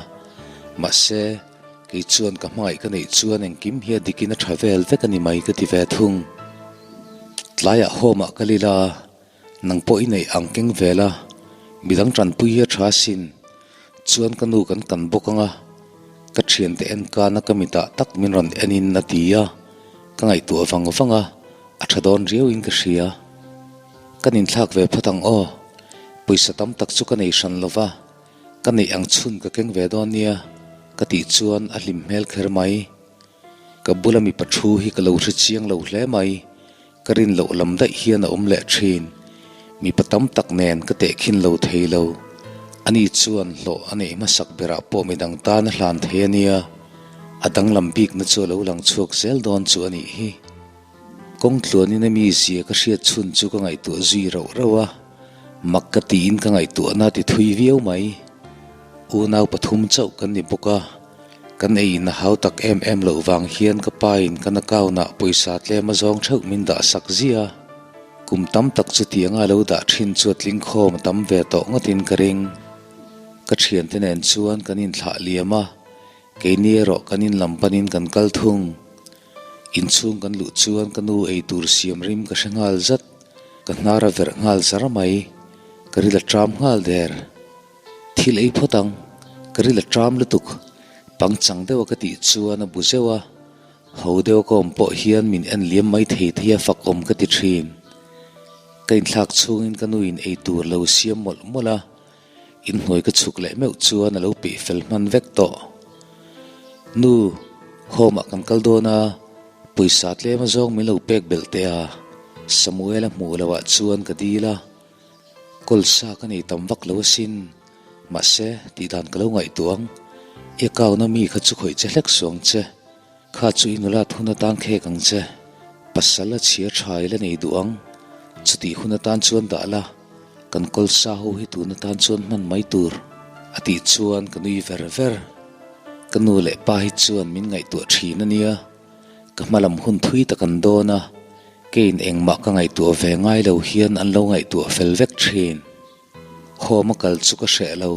mahse, kei chuan ka hmangaih ka neih chuan engkim hi a dikin a tha vel vek a ni mai ka ti ve thung. Tlaiah home ah ka lil a, nang pawh i neih ang keng vel a, midang tanpui hi a tha asin. Chuan ka nu kan kan bawk ang a, ka thiante en kana ka mitah tak min rawn enin a ti a. Ka ngaihtuah vang vang a, a tha dawn riauin ka hria. Kan inthlak ve phawt ang aw. Pawisa tam tak chu ka nei hran lo va, ka neih ang chhun ka keng ve dawn nia, ka tih chuan a hlim hmel kher mai. Ka bula mipa thu hi ka lo hre chiang lo hle mai, ka rin loh lam daih hian a awm leh thin. Mipa tam tak nen ka tehkhin lo thei lo. Ani chuan hlawh a neih hmasak berah pawh midang tan a hlan thei a nia. A danglam bikna chu a lo lang chhuak zel dawn chu a nih hi. Kawng tluanin a mizia ka hriat chhun chu ka ngaihtuah zui rauh rauh a, mak ka tiin ka ngaihtuahna a ti thui viau mai. Unau pathum chauh kan ni bawk a, kan eiin a hau tak em em loh vang hian ka pain kan account-ah pawisa tlem a zawng theuh min dah sak ziah a. Kum tam tak chutianga lo dah thin chu a tling khawm a tam ve tawh ngawtin ka ring. Ka thiante nen chuan kan inthlah liam a, Keini erawh kan in lam panin kan kal thung. Inchhung kan luh chuan ka nu ei tur siam rim ka hre nghal zat, ka hnar a verh nghal zar mai, ka ril a ṭam nghal der. Thil ei phawt ang, ka ril a ṭam lutuk, pangchang deuha ka tih chuan a bu zeuh a, ho deuha ka awm pawh hian min en liam mai thei thei a fak awm ka ti ṭhin. Ka inthlak chhungin ka nuin eitur lo siam mawlh mawlh a, inhnuai ka chhuk leh meuh chuan a lo peih fel hman vek tawh. Nu, home ah kan kal dawn a, pawisa tlem azawng min lo pek belh teh a, Samuel-a hmuh loh ah chuan ka dil a. Kawlsa ka nei tam vak lo asin, mahse tihdan ka lo ngaihtuah ang, i account-a mi kha chu khawih che hlek suang che. Kha chu i nulat hun atan khek ang che, pasal a chhia tha i la nei duh ang, chutih hun atan chuan dah la, kan kawlsa ho hi tun atan chuan hman mai tur, a tih chuan ka nui ver ver. Ka nu leh pa hi chuan min ngaihtuah thin a nia, ka hmalam hun thui tak an dawn a, keiin engmah ka ngaihtuah ve ngai lo hian an lo ngaihtuah fel vek thin. Home a kal chu ka hreh lo,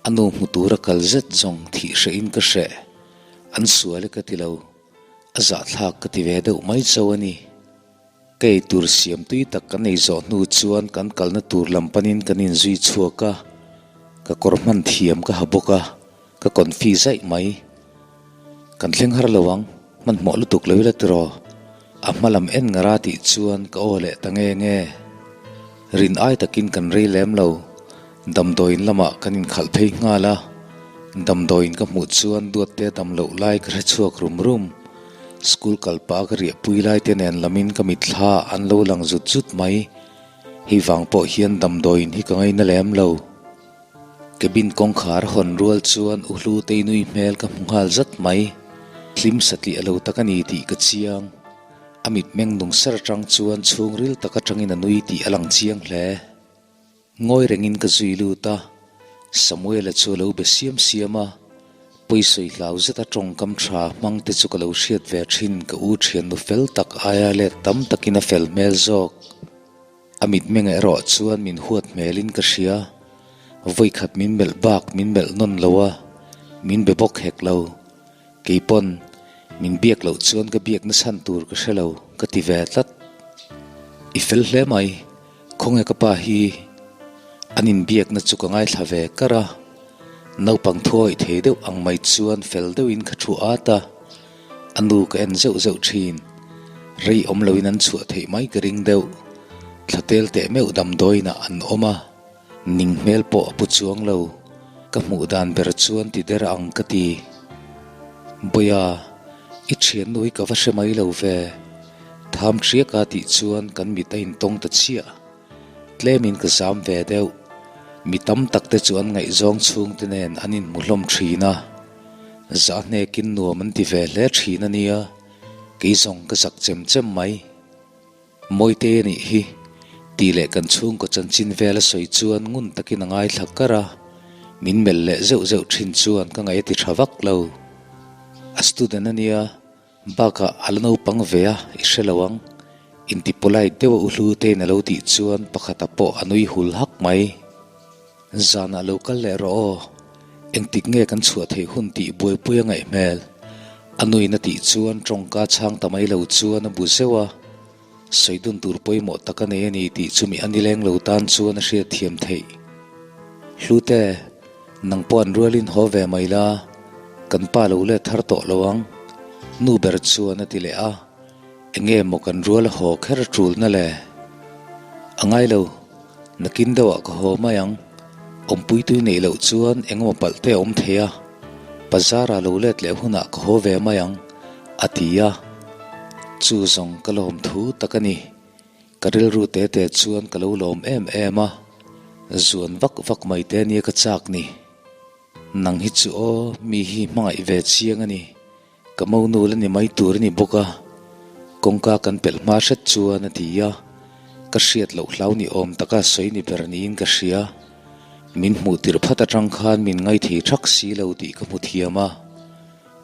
a nu hmu tura kal zet zawng thih hrehin ka hreh. An sual e ka ti lo, a zahthlak ka ti ve deuh mai chauh a ni. Ka ei tur siam tui tak kan ei zawh hnu chuan kan kalna tur lam panin kan inzui chhuak a, ka kawr hman thiam ka ha bawk a, ka confi zaih mai. Kan thleng har lo ang, hmanhmawh lutuk lo ila tiraw? A hma lam en ngar a tih chuan ka aw leh ta nge nge. Rin ai takin kan rei lem lo. Damdawiin lamah kan inkhalh phei nghal a, damdawiin ka hmuh chuan Duatte dam loh lai ka hre chhuak rum rum. School kal pah ka riahpui lai te nen lamin ka mitthla an lo lang zut zut mai. Hei vang pawh hian damdawiin hi ka ngaina lem lo. Cabin kawngkhar hawn rual chuan U Hlutei nui hmel ka hmu nghal zat mai. Hlim satliah lo tak a ni tih ka chiang. A mitmeng nung ser atang chuan chhungril tak atangin a nui tih a lang chiang hle. Ngawi rengin ka zui lut a, Samuela chu a lo be siam siam a, pawisawi hlau zeta tawngkam tha hmang te chu ka lo hriat ve thin ka u thiannu fel tak aia let tam takin a fel hmel zawk. A mitmeng erawh chuan min huat hmelin ka hria, vawikhat min melh bak min melh nawn lo a, min be bawk hek lo. Keipawn min biak loh chuan ka biak nachhan tur ka hre lo ka ti ve tlat. I fel hle mai. Khawnge ka pa hi an inbiakna chu ka ngaithla ve kar a, naupang thuawih thei deuh ang mai chuan fel deuhin ka thu at a, a nu ka en zeuh zeuh thin. Rei awm loin an chhuah theih mai ka ring deuh. Thla tel teh meuh damdawiinah an awm a, ning hmel pawh a pu chuang lo. Ka hmuh dan ber chuan ti der ang ka ti. Bawiha, i thiannu hi ka va hre mai lo ve. Tham hriaka tih chuan kan mit a intawng ta chiah. Tlemin ka zam ve deuh. Mi tam tak te chu an ngaihzawng chhungte nen an inhmu hlawm thin a. Zah hnekin nuam an ti ve hle thin a nia, kei zawng ka zak chem chem mai. Mawite a nih hi, tih leh kan chhungkaw chanchin vel a sawi chuan ngun takin a ngaithla kar a, min melh leh zeuh zeuh thin chuan ka ngaih a ti tha vak lo. A student a nia. Bakah a la naupang ve a, i hre lo ang. Inti polite deuh a u hlu tein a lo tih chuan pakhata pawh a nui hul hak mai. Zanah lo kal leh rawh aw, engtik nge kan chhuah theih hun tih buaipui a ngaih hmel. A nuin a tih chuan tawngka chhang ta mai lo chuan a bu zeuh a. Sawi dun tur pawimawh tak a nei a ni tih chu mi a nileng lo tan chuan a hriat thiam theih. Hlute, nang pawh an rualin haw ve mai la, kan pa lo let thar tawh lo ang, nu ber chuan a ti leh a, enge maw kan rual a haw kher a tulna le? A ngai lo, nakin deuhah ka haw mai ang, awmpui tui neih loh chuan engemaw palh te a awm thei a, bazar-ah lo let leh hunah ka haw ve mai ang, a ti a. Chu zawng ka lawm thu tak a ni. Ka rilru te te chuan ka lo lawm em em a, zuan vak vak mai te nia ka chak ni. Nang hi chu aw, mi hi hmangaih ve chiang a ni. Ka monu la ni mai tur a ni bawk a, kawngka kan pelh hma hret chuan a ti a, ka hriat loh hlau ni awm taka sawi ni ber niin ka hria. Min hmuh tirh phat atang khan min ngaithei thak si lo tih ka hmu thiam a,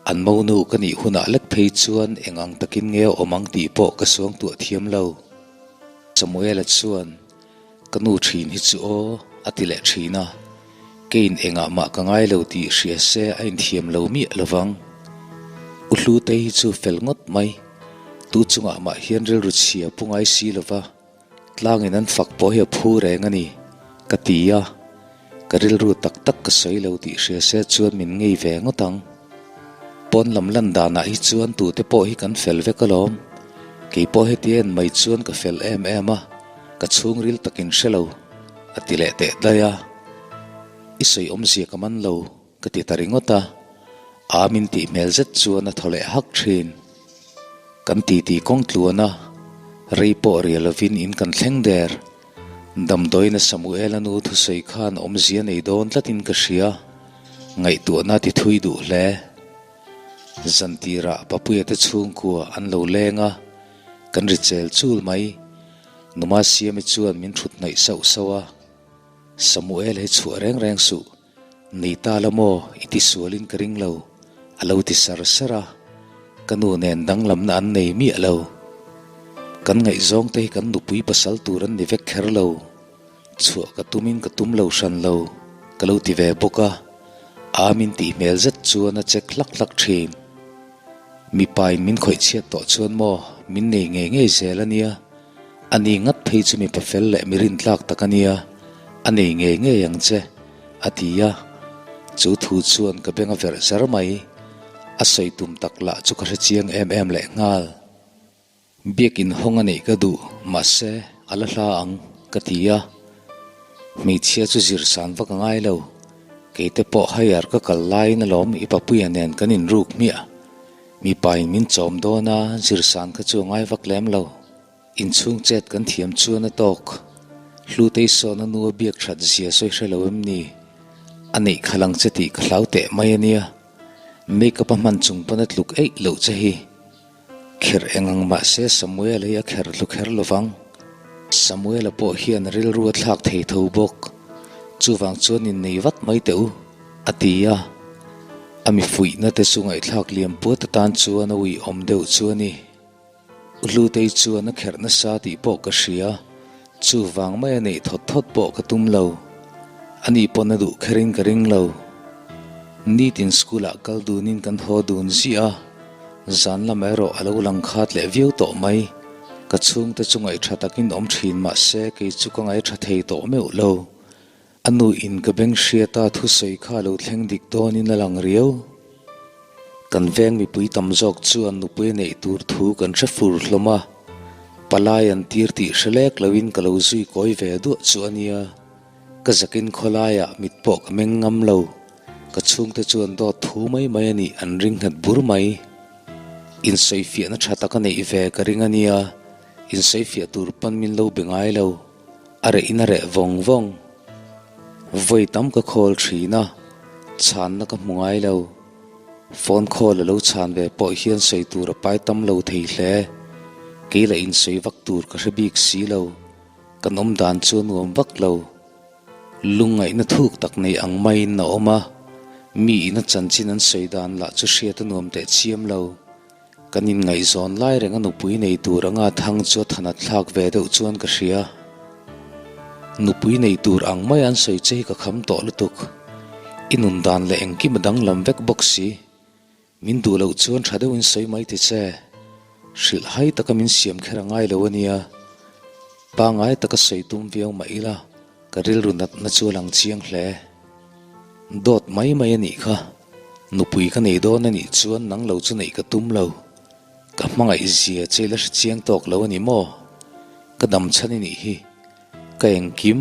an monu ka nih hunah lek phei chuan eng ang takin nge a awm ang tih pawh ka suangtuah thiam lo. Samuela chuan. Ka nu thin hi chu aw, a ti leh thin a. Keiin engah mah ka ngai lo tih hria se a inthiam lo miah lo vang. U Hlutei hi chu fel ngawt mai. Tu chungah mah hian rilru chhia pu ngai si lo va, tlangin an fak pawh hi a phu reng a ni, ka ti a. Ka rilru tak tak ka sawi lo tih hria se chuan min ngei ve ngawt ang. Pawn lam lan danah hi chuan tute pawh hi kan fel vek alawm. Kei pawh heti en mai chuan ka fel em em a. Ka chhungril takin hre lo, a ti leh teh daih a. I sawi awmzia ka man lo, ka ti ta ringawt a. Aa min tih hmel zet chuan a thaw leh hak thin. Kan titi kawng tluan a, rei pawh ria lovin in kan thleng der. Damdawiina Samuela nu thusawi khan awmzia nei dawn tlatin ka hria, ngaihtuahna ti thui duh hle. Zantirah Papuia te chhungkua an lo leng a, kan ri chel chul mai. Numa Siami chuan min thut hnaih sauh sauh a, Samuel hi chhuah reng reng suh, nei ta la maw i ti sualin ka ring lo, a lo ti sar sar a, ka nu nen danglamna an nei miah lo. Kan ngaihzawng te hi kan nupui pasal tur an ni vek kher lo. Chhuah ka tumin ka tum lo hran lo, ka lo ti ve bawk a, aa min tih hmel zet chuan a chek hlak hlak thin. Mipain min khawih chhiat tawh chuan maw min nei ngei ngei zel a nia, a ni ngat phei chu mipa fel leh mi rintlak tak a nia, a nei ngei ngei ang che, a ti a. Chu thu chuan ka beng a verh zar mai, a sawi tum tak lah chu ka hre chiang em em lehnghal. Biakin hawng a neih ka duh, mahse a la hla ang, ka ti a. Hmeichhia chu zir san vak a ngai lo. Keite pawh higher ka kal laiin alawm i papuia nen kan inruk hmiah. Mipain min chawm dawn a, zir san kha chu a ngai vak lem lo. Inchhung chet kan thiam chuan a tawk. Hlutei sawn a nu a biak that zia sawi hre lo em ni? A neih khalh ang che tih ka hlau teh mai a nia. Makeup a hman chung pawn a tluk eih loh che hi. Kherh eng ang mahse Samuel hi a kherh hlu kher lo vang. Samuela pawh hian rilru a thlak thei tho bawk. Chuvang chuan innei vat mai teh u, a ti a. A mi fuihna te chu ngaihthlak liam puat atan chuan a uiawm deuh chu a ni. U Hlutei chuan a kherh nasa tih pawh ka hria. Chuvang mai a neih thawt thawt pawh ka tum lo. Ani pawn a duh kherin ka ring lo. Nitin school ah kal dunin kan haw dun ziah a, zan lam erawh a lo lang khat leh viau tawh mai. Ka chhungte chu ngaihṭha takin awm ṭhin mahse kei chu ka ngaihṭha thei tawh meuh lo. A nu in ka beng hriata thusawi kha a lo thleng dik dawnin a lang riau. Kan veng mipui tam zawk chuan nupui a neih tur thu kan hre fur hlawm a, palai an tir tih hre lek loin ka lo zui kawi ve duah chu a nia. Ka zakin khawlaiah mit pawh ka meng ngam lo, ka chhungte chuan dawt thu mai mai a nih an ring nghet bur mai. Insawifiahna tha tak a neih ve ka ring a nia, insawifiah tur pawn min lo be ngai lo. A reh in a reh vawng vawng. Vawi tam ka khawl thin a, chhanna ka hmu ngai lo. Phone call a lo chhan ve pawh hian sawi tur a pai tam lo thei hle. Kei lah in sawi vak tur ka hre bik si lo. Kan awm dan chu a nuam vak lo. Lungngaihna thuk tak nei ang maiin a awm a, mi in a chanchin an sawi dan lah chu hriat a nuam teh chiam lo. Kan inngaihzawn lai reng a nupui nei tur anga thang chu a thanat thlak ve deuh chuan ka hria. Nupui nei tur ang mai an sawi che hi ka kham tawh lutuk. I nun dan leh engkim a danglam vek bawk si. Min duh loh chuan tha deuhin sawi mai ti che. Hrilh hai taka min siam kher a ngai lo a nia. Pangai taka sawi tum viau mah ila ka rilru natna chu a lang chiang hle. Dawt mai mai a nih kha. Nupui ka nei dawn a nih chuan nang lo chu neih ka tum lo. Ka hmangaih zia che la hre chiang tawk lo a ni maw? Ka dam chhan i nih hi. Ka engkim,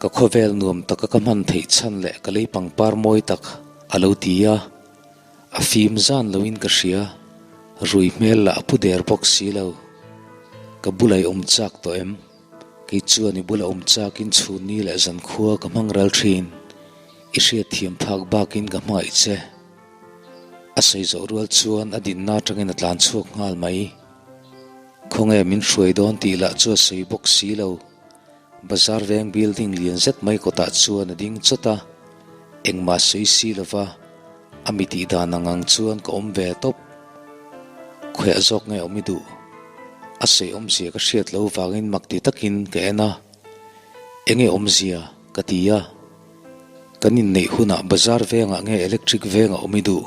ka khawvel nuam taka ka hman theih chhan leh ka lei pangpar mawi tak a lo ti a. A fim zan loin ka hria. Rui hmel lah a pu der bawk si lo. Ka bula i awm chak tawh em? Kei chuan i bula awm chakin chhunni leh zankhua ka hmang ral thin. I hriatthiam phak bakin ka hmangaih che. A sawi zawh rual chuan a dinna atangin a tlan chhuak nghal mai. Khawnge min hruai dawn tih lah chu a sawi bawk si lo. Bazar veng building lian zet mai kawtah chuan a ding chawt a, engmah sawi si lova a mi tih dan ang ang chuan ka awm ve tawp. Khawiah zawk nge awm i duh? A sawi awmzia ka hriat lo vangin mak ti takin ka en a, Enge awmzia? ka ti a. Kan inneih hunah bazar vengah nge electric vengah awm i duh?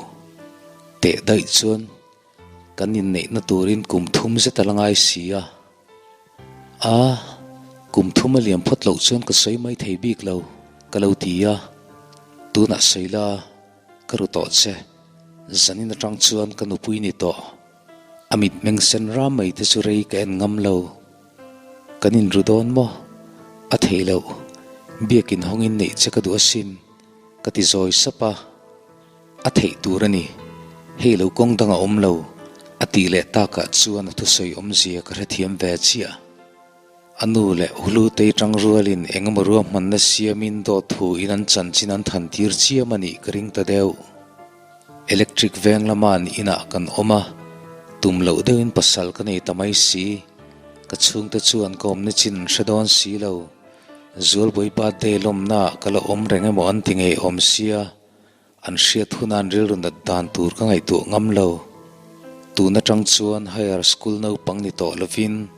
Teh daih chuan kan inneihna turin kum thum zet a la ngai si a. A, kum thum a liam phawt loh chuan ka sawi mai thei bik lo, ka lo ti a. Tunah sawi la, ka ru tawh che. Zanin atang chuan ka nupui ni tawh. A mitmeng sen ram mai te chu rei ka en ngam lo. Kan inru dawn maw? A theih loh, biakin hawngin neih che ka duh asin, ka ti zawi sap a. A theih tur a ni, hei lo kawng dang a awm lo, a tih leh takah chuan a thusawi awmzia ka hrethiam ve chiah. A nu leh Hlutei tang rualin eng emaw ruahmanna siamin dawt thu in an chanchin an than tir chiam a nih ka ring ta deuh. Electric veng lama an inah kan awm a, tum loh deuhin pasal ka nei ta mai si. Ka chhungte chuan ka awmna chin an hre dawn si lo. Zualbawi birthday lawmnaah ka la awm reng emaw an ti ngeiawm sia. An hriat huna an rilru nat dan tur ka ngaihtuah ngam lo. Tun atang chuan Higher School naupang ni tawh lovin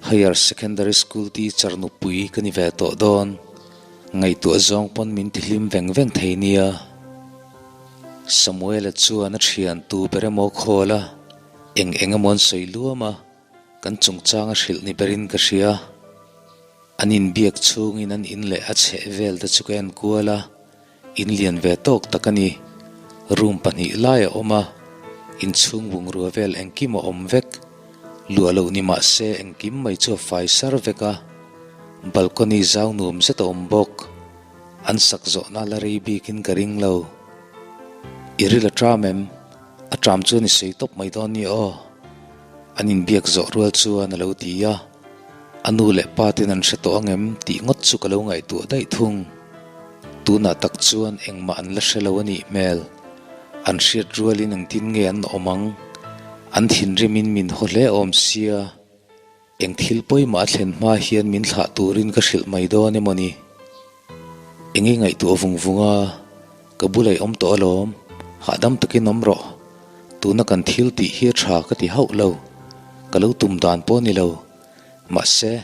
Higher Secondary School teacher nupui ka ni ve tawh dawn. Ngaihtuah zawng pawn min tihlim veng veng thei nia. Samuela chuan a thian tu ber emaw khawl a, eng eng emaw an sawi luam a, kan chungchang a hrilh ni berin ka hria. An inbiak chhungin an in leh a chheh vel te chu ka en kual a. In lian ve tawk tak a ni. Room pahnih lai a awm a, inchhung bungrua vel engkim a awm vek. Luah loh ni mah se engkim mai chu a fai sar vek a. Balcony zau nuam zet a awm bawk. An sak zawhna la rei bikin ka ring lo. I ril a ṭam em? A ṭam chuan i sawi tawp mai dawn ni aw. An inbiak zawh rual chuan a lo ti a. A nu leh pa ten an hre tawh ang em tih ngawt chu ka lo ngaihtuah daih thung. Tunah tak chuan engmah an la hre lo a nih hmel. An hriat rualin engtin nge an awm ang? An thinrimin min haw hle awm sia. Eng thil pawimawh a thlen hma hian min thlah turin ka hrilh mai dawn emaw ni? Eng i ngaihtuah vung vung a, ka bula i awm tawh alawm, hahdam takin awm rawh. Tuna kan thil tih hi a tha ka ti hauh lo, ka lo tum dan pawh a ni lo. Mahse,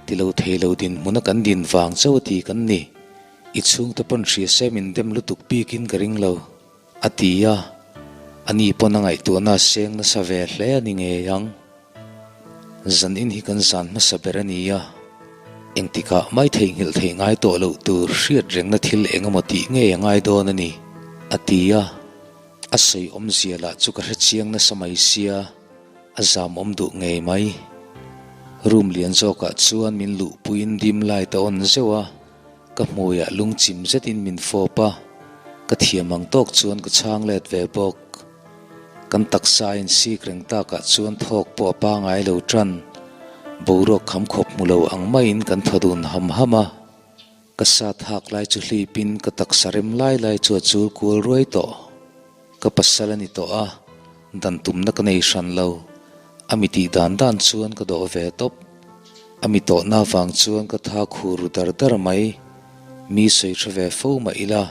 ti lo thei lo dinhmuna kan din vang chauh a ti kan ni. I chhungte pawn hria se min dem lutuk bikin ka ring lo, a ti a. Ani pawn a ngaihtuahna a seng nasa ve hle a ni ngei ang. Zan in hi kan zan hmasa ber a ni a, engtikah mai theihnghilh theih ngai tawh loh tur hriat rengna thil eng emaw tih ngei a ngai dawn a ni, a ti a. A sawi awmzia lah chu ka hrechiang nasa mai sia, a zam awm duh ngei mai. Room lian zawkah chuan min luhpuiin dim light a on zeuh a, ka hmuiah lungchim zetin min fawp a, ka thiam ang tawk chuan ka chhang let ve bawk. Kan taksa a insik reng takah chuan thawk pawh a pangai lo tan. Boruak kham khawp hmu lo ang maiin kan thaw dun ham ham a. Ka sa thak lai chu hlipin ka taksa rem lai lai chu a chul kual ruai tawh. Ka pasal a ni tawh a, dan tumna ka nei hran lo. A mi tih dan dan chuan ka dawh ve tawp. A mi tawhna avang chuan ka tha khur ru dar dar mai. Mi sawi tha ve fo mah ila.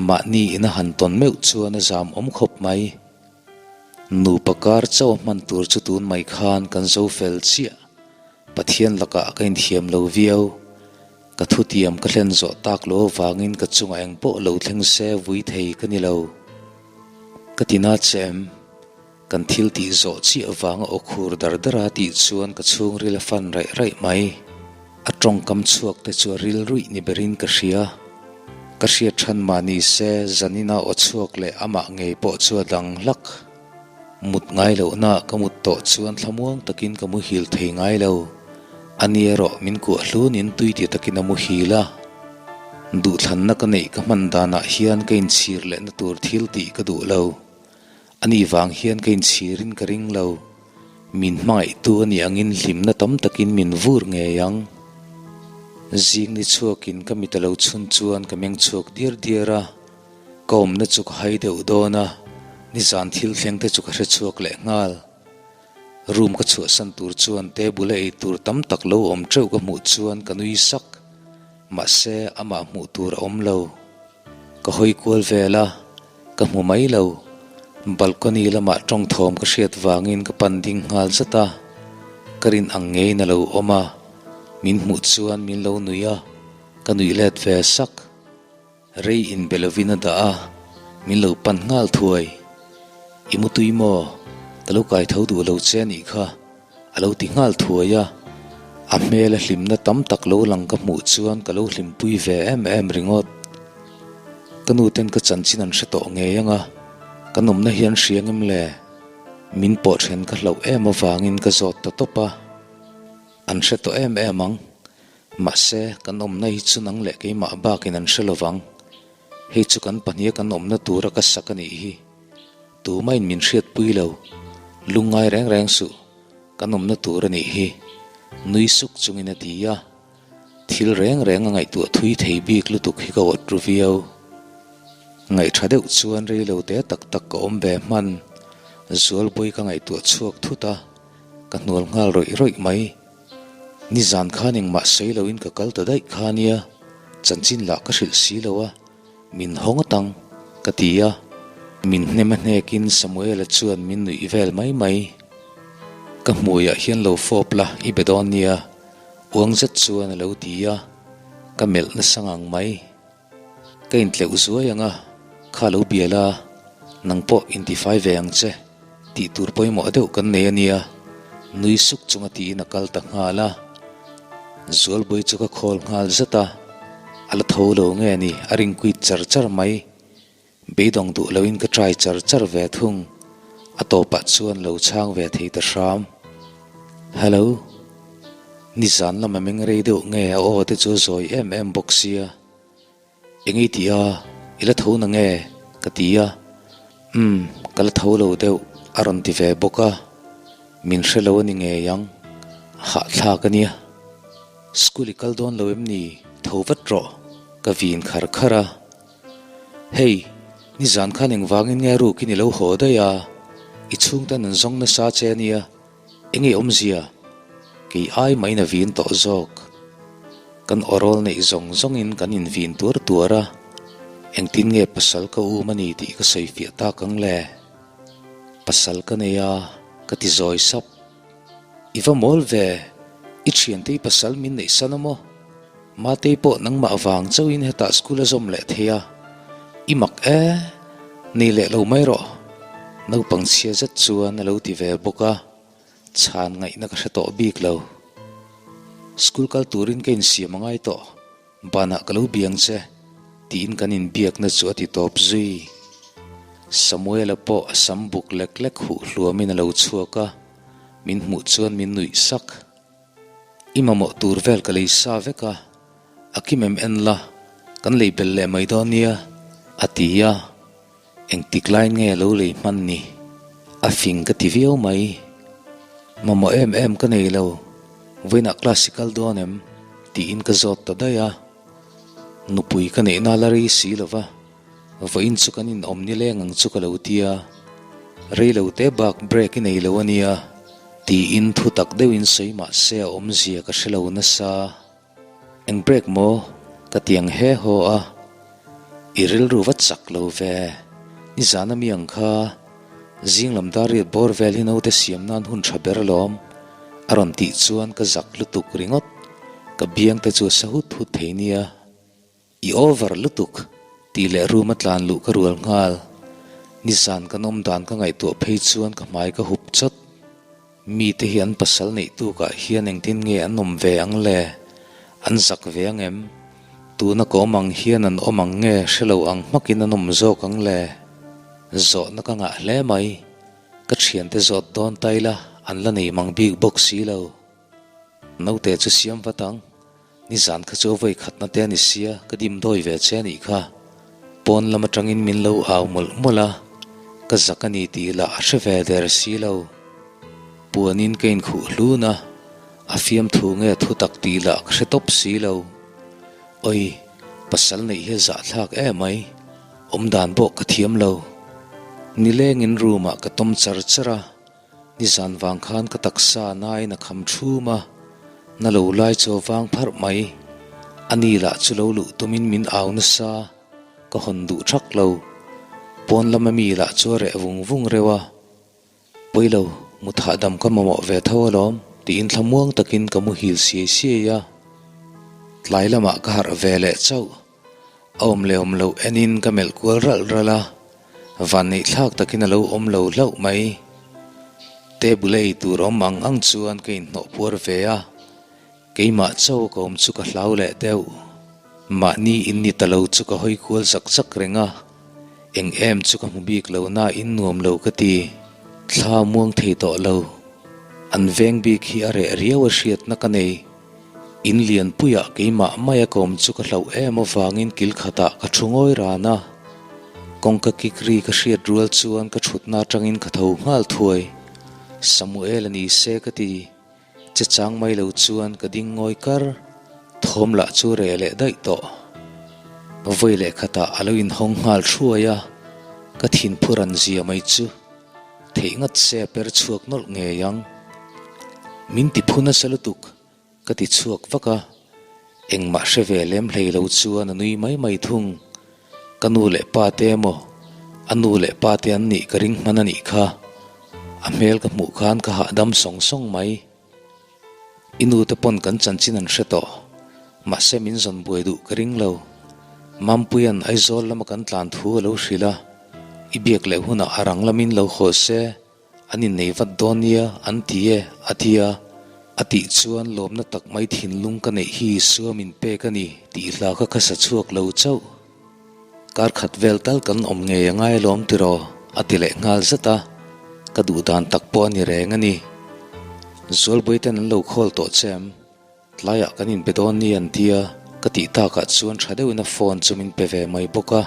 Mahni in a han tawn meuh chuan a zam awm khawp mai. Nupa kar chauh a hman tur chu tun mai khan kan zo fel chiah. Pathian lakah ka inthiam lo viau. Ka thutiam ka hlen zawh tak lo avangin ka chungah eng pawh lo thleng se vui thei ka ni lo. Ka ti na che em? Kan thil tih zawh chiah avanga aw khur dar dar a tih chuan ka chhungril a fan raih raih mai. A tawngkam chhuak te chu a ril ruih ni berin ka hria. Ka hriat than mah ni se zanina aw chhuak leh amah ngei pawh chu a dang hlak. Mut ngai lohna ka mut tawh chuan thlamuang takin ka muhil thei ngai lo. Ani erawh min kuah hlunin tui ti takin a muhil a. Duhthlanna ka neih ka hman danah hian ka inchhir lehna tur thil tih ka duh lo. Ani vang hian ka inchhirin ka ring lo. Min hmangaihtu a nih angin hlimna tam takin min vur ngei ang. Zing ni chhuakin ka mit a lo chhun chuan ka meng chhuak diar diar a, ka awmna chu ka hai deuh dawn a, nizan thil thleng te chu ka hre chhuak leh nghal. Room ka chhuahsan tur chuan table a ei tur tam tak lo awm teuh ka hmuh chuan ka nui sak. Mahse amah hmuh tur a awm lo. Ka hawi kual vel a, ka hmu mai lo. Balcony lamah tawng thawm ka hriat vangin ka pan ding nghal zat a, ka rin ang ngeiin a lo awm a, min hmuh chuan min lo nui a, ka nuih let ve sak. Rei inbe lovin a dah a, min lo pan nghal thuai. I mutui maw? Ka lo kai tho duh lo che anih kha. A lo ti nghal thuai a, a hmela hlimna tam tak lo lang ka hmuh chuan ka lo hlimpui ve em em ringawt. Ka nu ten ka chanchin an hre tawh ngei ang a, ka nawmna hi an hria ngem le? Min pawh then ka hlauh em avangin ka zawt ta tawp a, an hre tawh em em ang. Mahse, kan awmna hi chu nang leh keimah bakin an hre lovang. Hei chu kan pahniha kan awmna tura ka sak a nih hi. Tumahin min hriatpui lo. Lungngai reng reng suh. Kan awmna tur a nih hi. Nui suk chungin a ti a. Thil reng reng a ngaihtuah thui thei bik lutuk hi ka awt ru viau. Ngaihṭha deuh chuan rei lo te tak tak ka awm ve hman. Zualbawi ka ngaihtuah chhuak thut a, ka hnual nghal rawih rawih mai. Nizan khan engmah sawi loin ka kal ta daih kha nia, chanchin lah ka hrilh si lo a, min hawng atang, ka ti a. Min hnem a hnekin Samuela chuan min nuih vel mai mai. Ka hmuiah hian lo fawp la, i be dawn nia, uang zet chuan a lo ti a, ka melh nasa ngang mai. Ka intleuh zuai ang a, kha lo bia la, nang pawh intifai ve ang che, tih tur pawimawh deuh kan nei a nia, nui suk chunga tiin a kal ta nghal a. Zualbawi chu ka khawl nghal zat a, a la tho lo nge ni, a ring kuit char char mai. Beidawng duh loin ka try char char ve thung, a tawpah chuan lo chhang ve thei ta hram. Hello. Nizan lam a meng rei deuh nge a aw te chu a zawi em em bawk sia. Eng i tih a, i la tho na nge? ka ti a. Umm, ka la tho lo deuh a rawn ti ve bawk a. Min hre lo a ni ngei ang, a hahthlak a nia. School i kal dawn lo em ni? Tho vat rawh, ka vin khar khar a. Hei, nizan khan engvangin nge rukin i lo haw daih a, i chhungten an zawng nasa che ania, enge awmzia? Kei ai mahin a vin tawh zawk. Kan awrawl neih zawng zawngin kan invin tuar tuar a, engtin nge pasal ka um a ni tih ka sawi fiah tak ang le? Pasal ka nei a, ka ti zawi sap. I va mawl ve, i thiante i pasal min neih san a maw? Matei pawh nangmah vang chauhin hetah school a zawm leh thei a, i mak e, nei leh lo mai rawh. Naupang chhia zet chuan a lo ti ve bawk a, chhan ngaihna ka hre tawh bik lo. School kal turin ka insiam a ngai tawh. Banah ka lo biang che, tiin kan inbiakna chu a ti tawp zui. Samuela pawh a sam buk lek lek huh hluamin a lo chhuak a, min hmuh chuan min nuih sak. I mamawh tur vel ka lei sa vek a, a kim em en la, kan lei bel leh mai dawn nia, a ti a. Engtik lai nge lo lei hman ni? A fing ka ti viau mai. Mamawh em em ka nei lo, vawiinah class i kal dawn em? tiin ka zawt ta daih a. Nupui ka neihna la rei si lo va, vawiin chu kan inawm nileng ang chu ka lo ti a. Rei lo te bak break i nei lo a nia, tiin thu tak deuhin sawi mah se a awmzia ka hre lo nasa. Eng break maw? Ka ti ang he haw a, i rilru va chak lo ve. Nizan a mi ang kha zing lam dar riat bawr vel hi naute siam nan hun tha ber alawm a rawn tih chuan ka zak lutuk ringawt. Ka biang te chu a sa hut hut thei nia. I over lutuk tih leh room a tlan luh ka rual nghal. Nizan kan awm dan ka ngaihtuah phei chuan ka hmai ka hup chawt. Mite hi an pasal neih tukah hian engtin nge an awm ve ang le? An zak ve ang em? Tuna ka awm ang hian an awm ang nge hre lo ang hmakin an awm zawk ang le? Zawhna ka ngah hle mai. Ka thiante zawt dawn ta ila an la nei mang bik bawk si lo. Naute chu siam vat ang. Nizan kha chu a vawi khatna te a ni sia, ka dim dawi ve che a nih kha. Pawn lam atangin min lo au mawlh mawlh a, ka zak a ni tih lah a hre ve der si lo. Puanin ka inkhuh hlun a, a fiamthu nge thu tak tih lah ka hre tawp si lo. Oi, pasal neih hi a zahthlak emai, awmdan pawh ka thiam lo. Nilengin room ah ka tawm char char a. Nizan vang khan ka taksa nain a kham thum a, na lo lai chaw vang pharh mai. A ni lah chu lo luh tumin min au nasa, ka hawn duh thak lo. Pawn lama mi lah chu a reh vung vung reuh a, Pawilo, mut hahdam ka mamawh ve tho alawm, tiin thlamuang takin ka muhil siai siai a. Tlai lamah ka harh ve leh chauh. A awm leh awm loh enin ka melh kual ralh ralh a, vanneih thlak takin a lo awm lo hlauh mai. Table a ei tur awm ang ang chuan ka inhnawh puar ve a, keimah chaw ka awm chu ka hlau leh deuh. Mahni in ni ta lo chu ka hawi kual zak zak reng a, eng em chu ka hmu bik lo na in nuam lo ka ti. Thla muang thei tawh lo. An veng bik hi a reh riau a hriatna ka nei. In lianpuiah keimah maia ka awm chu ka hlauh em avangin kil khatah ka thu ngawi ran a. Kawngka kik ri ka hriat rual chuan ka thutna atangin ka tho nghal thuai. Samuel a ni se ka ti. Che chang mai lo chuan ka ding ngawi kar. Thawm lah chu reh leh daih tawh. Vawi leh khatah a lo inhawng nghal thuai a, ka thinphu ran zia mai chu. Theih ngat se a per chhuak nawlh ngei ang. Min ti phu nasa lutuk, ka ti chhuak vak a. Engmah hre ve lem hlei lo chuan a nui mai mai thung. Ka nu leh pa te emaw, a nu leh pa te an nih ka ring hman a nih kha. A hmel ka hmuh khan ka hahdam sawng sawng mai. I nu te pawn kan chanchin an hre tawh. Mahse min zawn buai duh ka ring lo. Mampuia'n Aizawl lama kan tlan thu a lo hrilh a, i biak leh hunah a rang lamin lo haw se, an innei vat dawn nia an ti e, a ti a. A tih chuan lawmna tak mai thinlung ka neih hi Isua min pek a ni tih hla kha ka sa chhuak lo chauh. Kar khat vel tal kan awm ngei a ngai alawm tiraw? a ti leh nghal zat a, ka duh dan tak pawh a ni reng a ni. Zualbuai ten an lo khawl tawh che em? Tlaiah kan inbe dawn ni an ti a, ka tih takah chuan tha deuhin a phone chu min pe ve mai bawk a.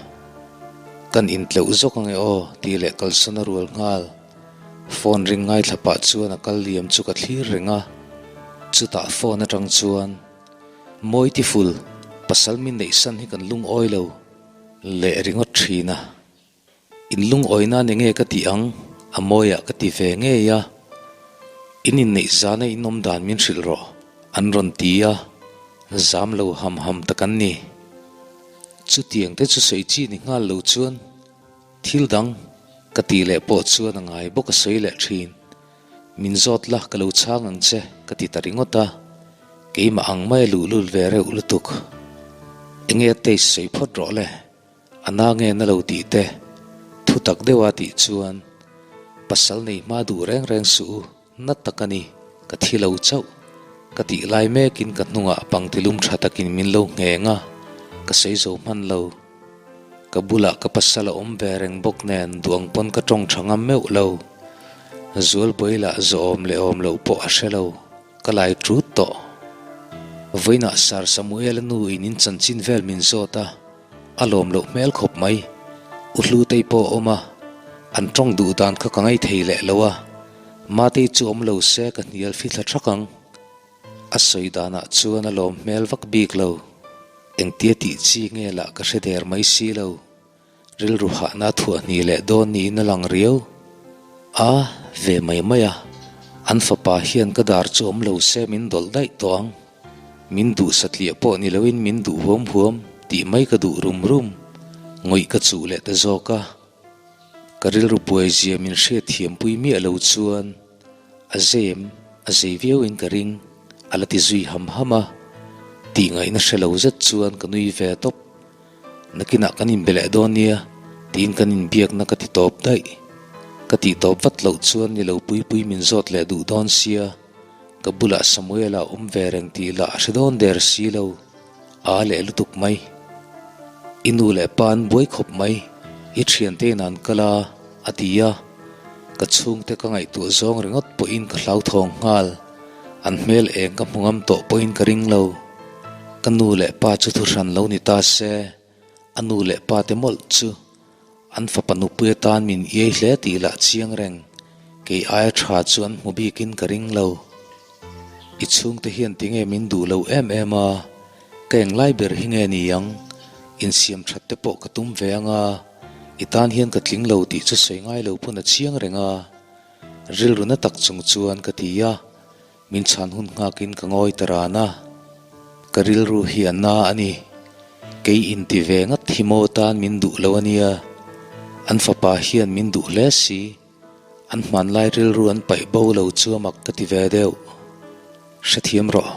Kan intleuh zawk ange aw tih leh kalsawn a rual nghal. Phone ring ngaithla pah chuan a kal liam chu ka thlir reng a, chutah phone atang chuan. Mawi tiful, pasal min neih san hi kan lungawi lo leh ringawt thin a. In lungawi nan enge ka tih ang? A mawiah ka ti ve ngei a. In inneih zana in awm dan min hrilh rawh, an rawn ti a. Zam lo ham ham tak an ni. Chutiang te chu sawi chi ni nghal lo chuan thil dang ka tih leh pawh chuan a ngai bawk a sawi leh thin. Min zawt la, ka lo chhang ang che, ka ti ta ringawt a. Keimah ang mai a luhlul ve reuh lutuk. Enge a taste sawi phawt rawh le, a na nge na lo tih te, thu tak deuha tih chuan pasal nei hma duh reng reng suh u, na tak a ni, ka thi lo chauh. Ka tih lai mekin ka hnungah pangtilum tha takin min lo ngheng a, ka sawi zo hman lo. Ka bulah ka pasal a awm ve reng bawk nen duang pawn ka tawng tha ngam meuh lo. Zualbuai lah zawhawm leh awm loh pawh a hre lo, ka lai ṭut tawh. Vawiinah Sir Samuel-a nu in in chanchin vel min zawt a, a lawm loh hmel khawp mai. U Hlutei pawh a awm a, an tawng duh dan kha ka ngaithei leh lo a, Matei chu awm lo se ka hnial fithla ṭhak ang. A sawi danah chuan a lawm hmel vak bik lo. Engtia tih chi nge lah ka hre der mai si lo. Rilru hahna thuahhnih leh dawn niin a lang riau. A, ve mai mai a. An fapa hian ka dar chu awm lo se min dawlh daih tawh ang. Min duh satliah pawh ni loin min duh huam huam tih mai ka duh rum rum. Ngawih ka chuh leh ta zawk a. Ka rilru buaizia min hriatthiampui miah lo chuan A zem, a zei viauin ka ring, a la ti zui ham ham a. Tih ngaihna hre lo zet chuan ka nui ve tawp. Nakinah kan inbe leh dawn nia, tiin kan inbiakna ka ti tawp daih. Ka tih tawp vat loh chuan ni lo pui pui min zawt leh duh dawn sia, ka bulah Samuela awm ve reng tih lah a hre dawn der si lo. A leh lutuk mai. I nu leh pa an buai khawp mai, i thiante in an kal a, a ti a. Ka chhungte ka ngaihtuah zawng ringawt pawhin ka hlauthawng nghal. An hmel eng ka hmu ngam tawh pawhin ka ring lo. Ka nu leh pa chu thuhran lo ni ta se, a nu leh pa te mawlh chu An fapa nupui atan min iai hle tih lah chiang reng, kei aia tha chu an hmu bikin ka ring lo. I chhungte hian tinge min duh lo em em a, ka englai ber hi nge ni ang, insiam that te pawh ka tum ve ang a, i tan hian ka tling lo tih chu sawi ngai lo pawn a chiang reng a, rilru na tak chung chuan ka ti a. Min chhan hun nghakin ka ngawi ta ran a, ka rilru hi a na a ni. Kei inti ve ngat hi maw tan min duh lo a nia. An fapa hian min duh hle si. An hmanlai rilru an paih bo lo chu a mak ka ti ve deuh. Hrethiam rawh,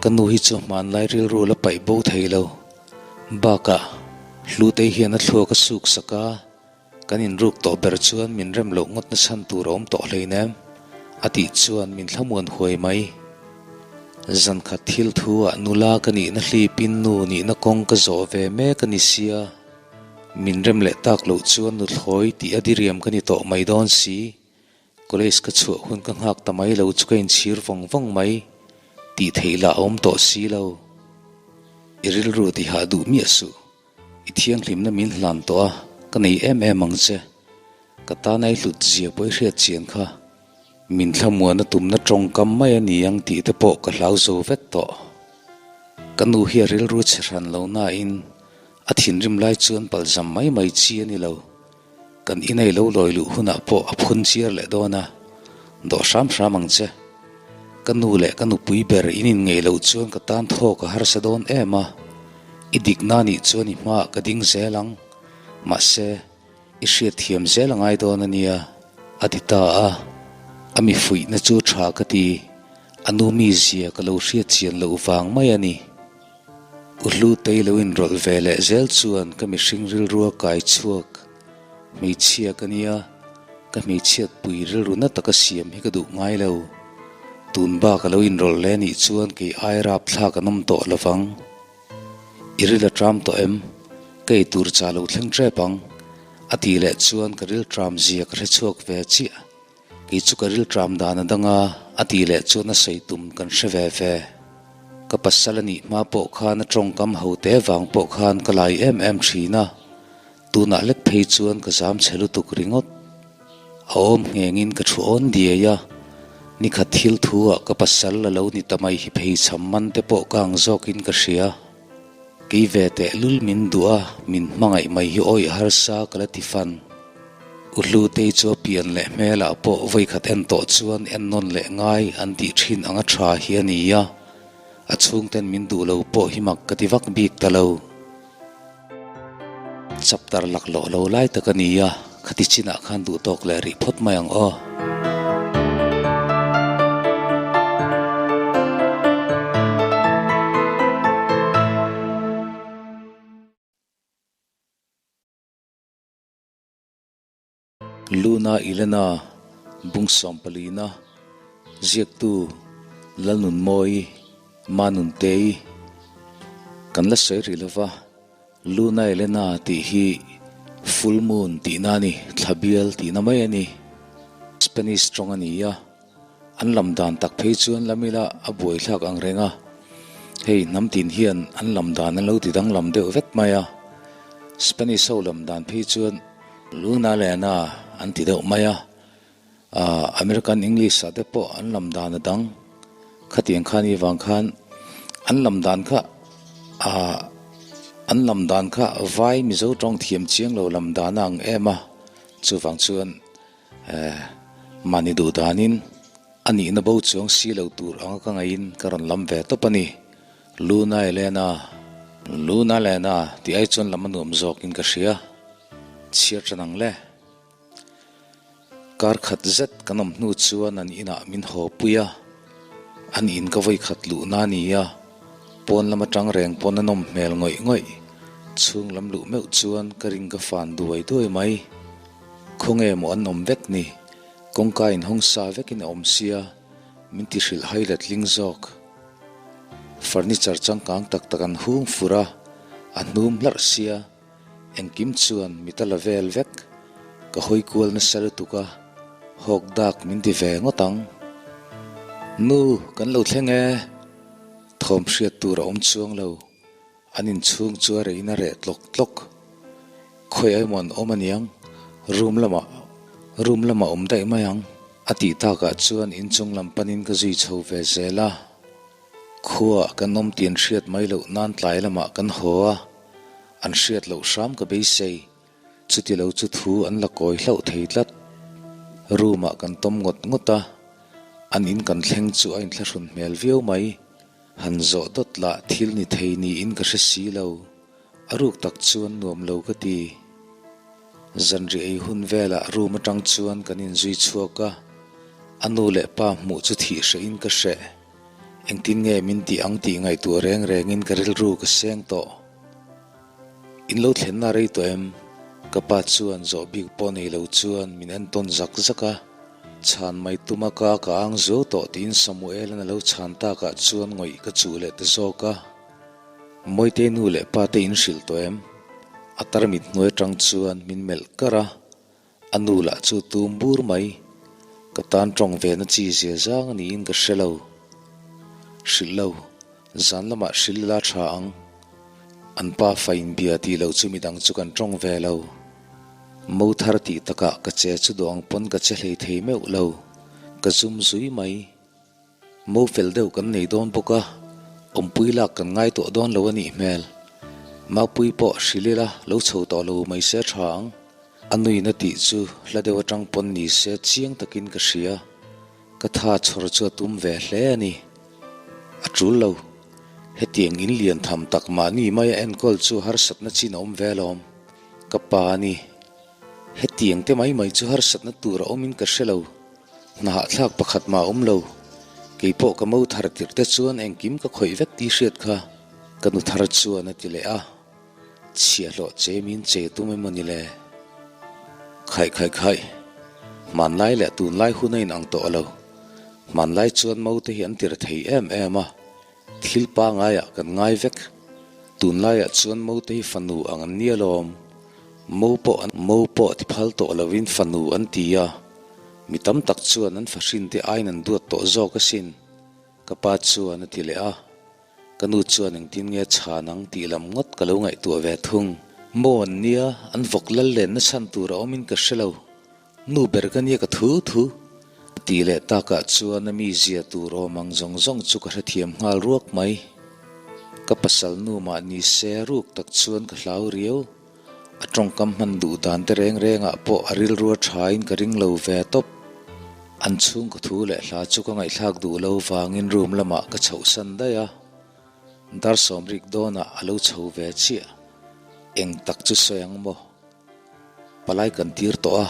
ka nu hi chu hmanlai rilru la paih bo thei lo. Bakah, Hlutei hian a thluak a suk sak a. Kan inruk tawh ber chuan min rem loh ngawt na chhan tur a awm tawh hleinem, a tih chuan min thlamuan huai mai. Zankhat thil thu ah nula ka nihna hlipin nu nihna kawng ka zawh ve mek a ni sia, min rem leh tak loh chuan nuthlawi tih a diriam ka ni tawh mai dawn si. College ka chhuah hun ka nghak ta mai lo chu ka inchhir vawng vawng mai. Tih theih lah a awm tawh si lo. I rilru tihah duh miah suh. I thianghlimna min hlan tawh a, ka nei em em ang che. Ka tana i hlut zia pawh i hriat chian kha. Min thlamuana tumna tawngkam mai a ni ang tih te pawh ka hlau zo vek tawh. Ka nu hi a rilru chhe hran lo nain a thinrim lai chuan palzam mai mai chi a ni lo. Kan inei lo lawi luh hunah pawh a phun chiar leh dawn a, dawh hram hram ang che. Ka nu leh ka nupui ber in inngeih loh chuan ka tan thawk a harsa dawn em a, i dikna nih chuan i hmaah ka ding zel ang. Mahse, i hriatthiam zel a ngai dawn a nia, a ti ta a. A mi fuihna chu tha ka ti, a nu mizia ka lo hriatchian loh vang mai a ni. U Hlutei lo inrawlh ve leh zel chuan ka mihring rilrua kai chhuak hmeichhia ka nia, ka hmeichhiat pui rilru na taka siam hi ka duh ngai lo. Tun bak a lo inrawlh leh nih chuan kei ai rapthlak an awm tawh lo vang. I ril a tram tawh em? Ka ei tur cha lo thleng tep ang. A tih leh chuan ka ril tram zia ka hre chhuak ve chiah. Kei chu ka rilṭam dan a dang a, a tih leh chuan a sawi tum kan hre ve ve. Ka pasal a nih hma pawh khan a tawngkam ho te vang pawh khan ka lai em em thin a, tunah lek phei chuan ka zam chhe lutuk ringawt. A awm nghengin ka thu awn diai a, nikhat thil thu ah ka pasal a lo ni ta mai hi phei cham man te pawh ka ang zawkin ka hria. Kei ve teh lul min duh a, min hmangaih mai hi awih harsa ka la ti fan. U Hlutei chu a pian leh hmelah pawh vawikhat en tawh chuan en nawn leh ngai an tih thin anga tha hi a ni a, a chhungten min duh lo pawh hi mak ka ti vak bik ta lo. Chapter laklawh lo lai tak a ni a, khati chinah khan duh tawk leh rih phawt mai ang aw. Luna Elena Bung Sawmpalina Ziaktu Lalnunmawi Manuntei Kan la sawi rih lova Luna Elena tih hi Full Moon tihna a ni, thla bial tihna mai a ni. Spanish tawng a ni a. An lam dan tak phei chuan lam ila a buaithlak ang reng a, hei hnam tin hian an lam dan an lo ti danglam deuh vek mai a, Spanish ho lam dan phei chuan Luna Lena an ti deuh mai a, ah American English ah te pawh an lam dan a dang, khatiang khan i vang khan an lam dan kha ah an lam dan kha vai Mizo tawng thiam chiang lo lam dan a ang em a, chuvang chuan. Mahni duh danin a nihna bo chuang si lo tur anga ka ngaihin ka rawn lam ve tawp a ni. Luna Elena, Luna Lena tih ai chuan lam a nuam zawkin ka hria. Chhiar tan ang le. Kar khat zet kan awm hnu chuan an inah min haw pui a, an in ka vawi khat luhna a ni a, pawn lam atang reng pawn a nawm hmel ngawih ngawih. Chhung lam luh meuh chuan ka ring ka fan duai duai mai. Khawnge maw an awm vek ni? Kawngka inhawng sa vekin a awm sia, min ti hrilh hai letling zawk. Furniture changkang tak tak an hung fur a, a hnum hlarh sia, engkim chuan mit a la vel vek. Ka hawi kual nasa lutuk a, hawk dak min ti ve ngawt ang. Nu, kan lo thleng e! Thawm hriat tur a awm chuang lo. An inchhung chu a rehin a reh tlawk tlawk. Khawi emaw an awm aniang, room lamah room lamah awm daih mai ang a tih takah chuan inchung lam panin ka zui chho ve zel a. Khuaah kan awm tih an hriat mai loh nan tlai lamah kan haw a, an hriat loh hram ka beisei. Chuti lo chu thu an la kawi hlauh thei tlat. Room ah kan tawm ngawt ngawt a, an in kan thleng chu a inthlahrun hmel viau mai. Han zawh dawt lah thil ni thei niin ka hre si lo, a ruk tak chuan nuam lo ka ti. Zanriah ei hun velah room atang chuan kan inzui chhuak a, a nu leh pa hmuh chu thih hrehin ka hreh. Engtin nge min tih ang tih ngaihtuah reng rengin ka rilru ka seng tawh. In lo thlenna rei tawh em? Ka pa chuan zawh bik pawh nei lo chuan min entawn zak zak a. Chhan mai tuma ka ka ang zo tawh tiin Samuel-an a lo chhan takah chuan ngawih ka chuh leh ta zawk a. Mawitei nu leh pa te in hrilh tawh em? A tarmit hnuai atang chuan min melh kar a, a nu lah chu tum bur mai. Ka tan tawng ve na chi zia zang a niin ka hre lo. Hrilh lo, zan lamah hrilh ila tha ang. An pa fa inbia tih loh chu midang chu kan tawng ve lo. Mo thar tih takah ka che chu duh ang pawn ka che hlei thei meuh lo. Ka zum zui mai. Mo fel deuh kan nei dawn bawk a, awmpui lak kan ngai tawh dawn lo a nih hmel. Maupui pawh hrilh ila lo chho tawh lo mai se tha ang. A nuina tih chu hla deuh atang pawn ni se chiang takin ka hria. Ka tha chhawr chu a tum ve hle a ni. A tul lo. Hetiang in lian tham tak mahni maia enkawl chu harsatna chin a awm ve alawm. Ka pa a ni. Hetiang te mai mai chu harsatna tur a awmin ka hre lo. Hna hahthlak pakhat mah a awm lo. Kei pawh ka mo thar tirh te chuan engkim ka khawih vek tih hriat kha ka nu thar chuan a ti leh a. Chhiahhlawh che min che tum emaw ni le? Khaih khaih khaih. Hmanlai leh tunlai hun a inang tawh lo. Hmanlai chuan mo te hi an tir thei em em a, thil pangaiah kan ngai vek. Tunlaiah chuan mo te hi fanu ang an nia lawm. Mo pawh an mo pawh ti phal tawh lovin fanu an ti a, mi tam tak chuan an fahrin te aiin an duat tawh zawk asin, ka pa chuan a ti leh a. Ka nu chuan engtin nge chhan ang tih lam ngawt ka lo ngaihtuah ve thung. Maw an nia, an vawk lal lenna chhan tur a awmin ka hre lo. Nu ber ka nia ka thu thu. A tih leh takah chuan a mizia tur awm ang zawng zawng chu ka hrethiam nghal ruak mai. Ka pasal nu mah ni se ruk tak chuan ka hlau riau. A tawngkam hman duh dan te reng rengah pawh a rilru a thain ka ring lo ve tawp. An chhungkaw thu leh hla chu ka ngaihthlak duh lo vangin room lamah ka chhohsan daih a, dar sawmrik dawnah a lo chho ve chiah. Eng tak chu sawi ang maw? Palai kan tir tawh a,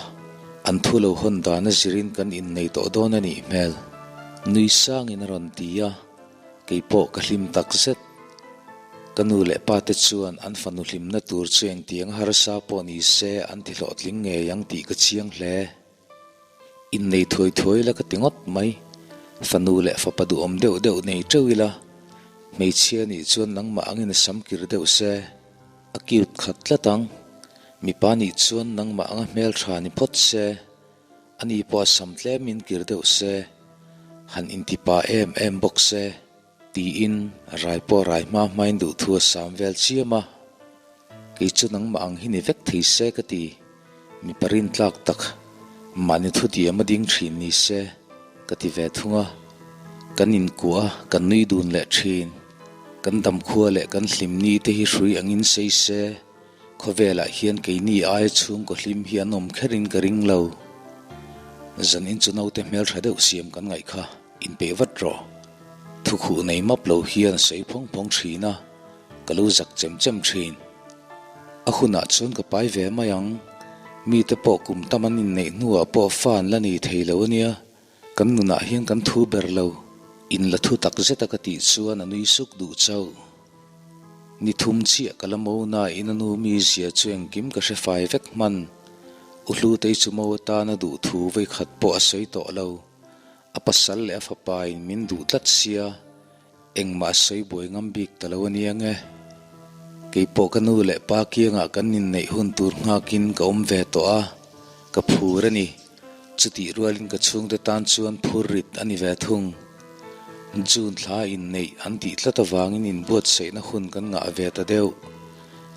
an thu lo hawn dan a zirin kan innei tawh dawn a nih hmel. Nui sangin a rawn ti a. Kei pawh ka hlim tak zet. Ka nu leh pa te chuan an fanu hlimna tur chu engtiang harsa pawh ni se an ti hlawhtling ngei ang tih ka chiang hle. Innei thuai thuai ila ka ti ngawt mai. Fanu leh fapa duhawm deuh deuh nei teuh ila, hmeichhia nih chuan nangmah angin a sam kir deuh se, a cute khat tlat ang. Mipa nih chuan nangmah anga hmeltha ni phawt se. Ani pawh a sam tlemin kir deuh se, han intipa em em bawk se, tiin rai pawh rai hma hmain duhthu a sam vel chiam a. Kei chu nangmah ang hi ni vek thei se ka ti, mipa rintlak tak, mahni thutiam a ding thin ni se, ka ti ve thung a. Kan inkuah a, kan nui dun leh thin. Kan damkhua leh kan hlimni te hi hrui angin sei se. Khawvelah hian keini aia chhungkaw hlim hi an awm kherin ka ring lo. Zanin chu naute hmeltha deuh siam kan ngaih kha inpeih vat rawh. Thukhuh nei map lo hian a sawi phawng phawng thin a, ka lo zak chem chem thin. A hunah chuan ka pai ve mai ang. Mite pawh kum tam an inneih hnuah pawh fa an la nei thei lo a nia. Kan nunah hian kan thu ber lo. Inla thu tak zeta ka tih chuan a nui suk duh chauh. Ni thum chiah ka la mo na in a nu mizia chu engkim ka hre fai vek hman. U Hlutei chu mo atana duh thu vawikhat pawh a sawi tawh lo. A pasal leh a fapa in min duh tlat sia, engmah a sawi buai ngam bik ta lo a nia nge. Keipawh ka nu leh pa kiangah kan inneih hun tur nghakin ka awm ve tawh a, ka phur a ni. Chutih rualin ka chhungte tan chuan phur rit a ni ve thung. June thla inneih an tih tlat avangin inbuatsaihna hun kan ngah ve ta deuh.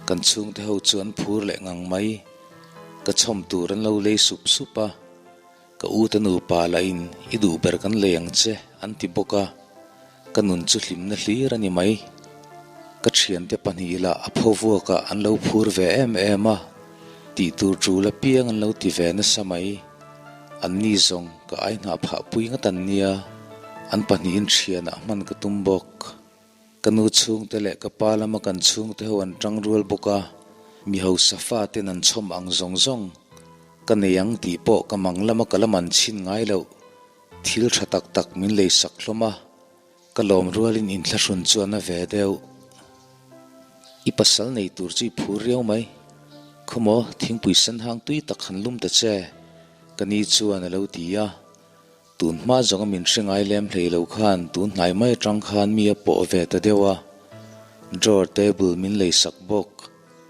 Kan chhungte ho chu an phur leh ngang mai. Ka chhawm tur an lo lei sup sup a. Ka u te nupa lahin i duh ber kan lei ang che an ti bawk a. Ka nun chu hlimna hlir a ni mai. Ka thiante pahnih lah a pho vuakah an lo phur ve em em a, tih tur tul apiang an lo ti ve nasa mai. An ni zawng ka ai hnah phah pui ngat an nia, an pahnihin thianah hman ka tum bawk. Ka nu chhungte leh ka pa lama kan chhungte ho an tang rual bawk a, mi hausa faten an chhawm ang zawng zawng ka nei ang tih pawh ka mang lama ka la man chhin ngai loh. Thil tha tak tak min lei sak hlawm a, ka lawm rualin inthlahrun chu a na ve deuh. I pasal nei tur chu i phur riau mai. Khawmaw, thingpui sen hang tui tak han lum ta che, ka ni chuan a lo ti a. Tun hma zawnga min hre ngai lem hlei lo khan tun hnai mai atang khan mi a pawh ve ta deuh a. Drawer table min lei sak bawk.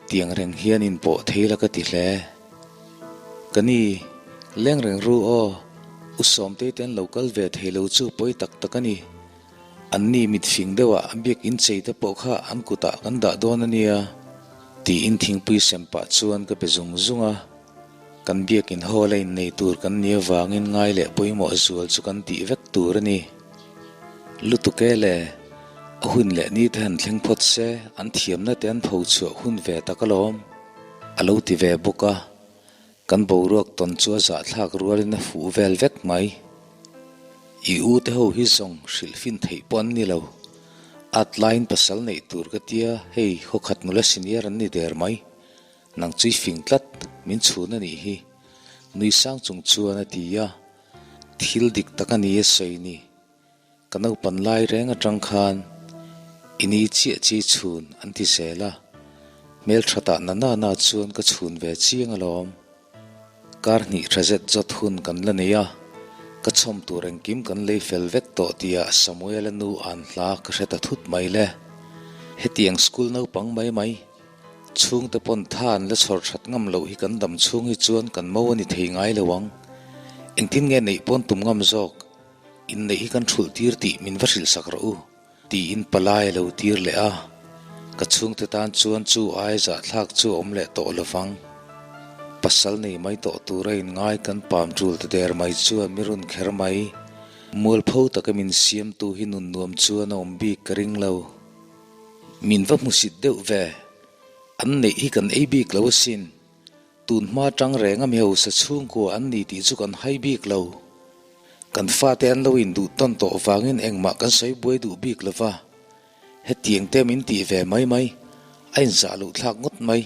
Tiang reng hian in pawh thei la ka ti hle. Ka ni, leng reng ru aw, U Sawmtei te an lo kal ve thei lo chu pawi tak tak a ni. Anni mit fing deuh ah biakinn chei te pawh kha an kutah kan dah dawn a nia, tiin thingpui sem pah chuan ka be zung zung a. Kan biakinn hall a innei tur kan nih avangin ngai leh pawimawh zual chu kan tih vek tur a ni. Lutuk e le, a hun leh ni te han thleng phawt se, an thiamna te an pho chhuah hun ve tak alawm, a lo ti ve bawk a. Kan boruak tawn chu a zahthlak rualin a fuh vel vek mai. I u te ho hi zawng hrilh fin theih pawh an ni lo. At laiin pasal neih tur ka tia, hei khawkhat nula senior an ni der mai. Nang chu i fing tlat, min chhun a nih hi. Nui sang chung chuan a ti a, thil dik tak a ni a sawi ni. Ka naupan lai reng atang khan i ni chiah chi chhun an ti zel a, hmelthatah na na na chuan ka chhun ve chiang alawm. Kar hnih tha zet zawt hun kan la nei a, ka chhawm tur engkim kan lei fel vek tawh tia Samuel-a nu an hla ka hre ta thut mai le. Hetiang school naupang mai mai, chhungte pawn tha an la chhawr that ngam loh hi kan dam chhung hi chuan kan mo a ni thei ngai lo ang. Engtin nge neih pawn tum ngam zawk? Inneih hi kan thulh tir tih min va hrilh sak rawh u, tiin palai a lo tir leh a. Ka chhungte tan chuan chu ai zahthlak chu a awm leh tawh lo vang. Pasal nei mai tawh tura inngai kan pam tul ta der mai chuan mi run kher mai. Mualpho taka min siamtu hi nun nuam chuan a awm bik ka ring lo. Min va hmusit deuh ve. An neih hi kan ei bik lo asin. Tun hma tang reng a mi hausa chhungkua an ni tih chu kan hai bik lo. Kan fate an lo induh tawn tawh vangin engmah kan sawi buai duh bik lo va. Hetiang te min tih ve mai mai, a inzah loh thlak ngawt mai.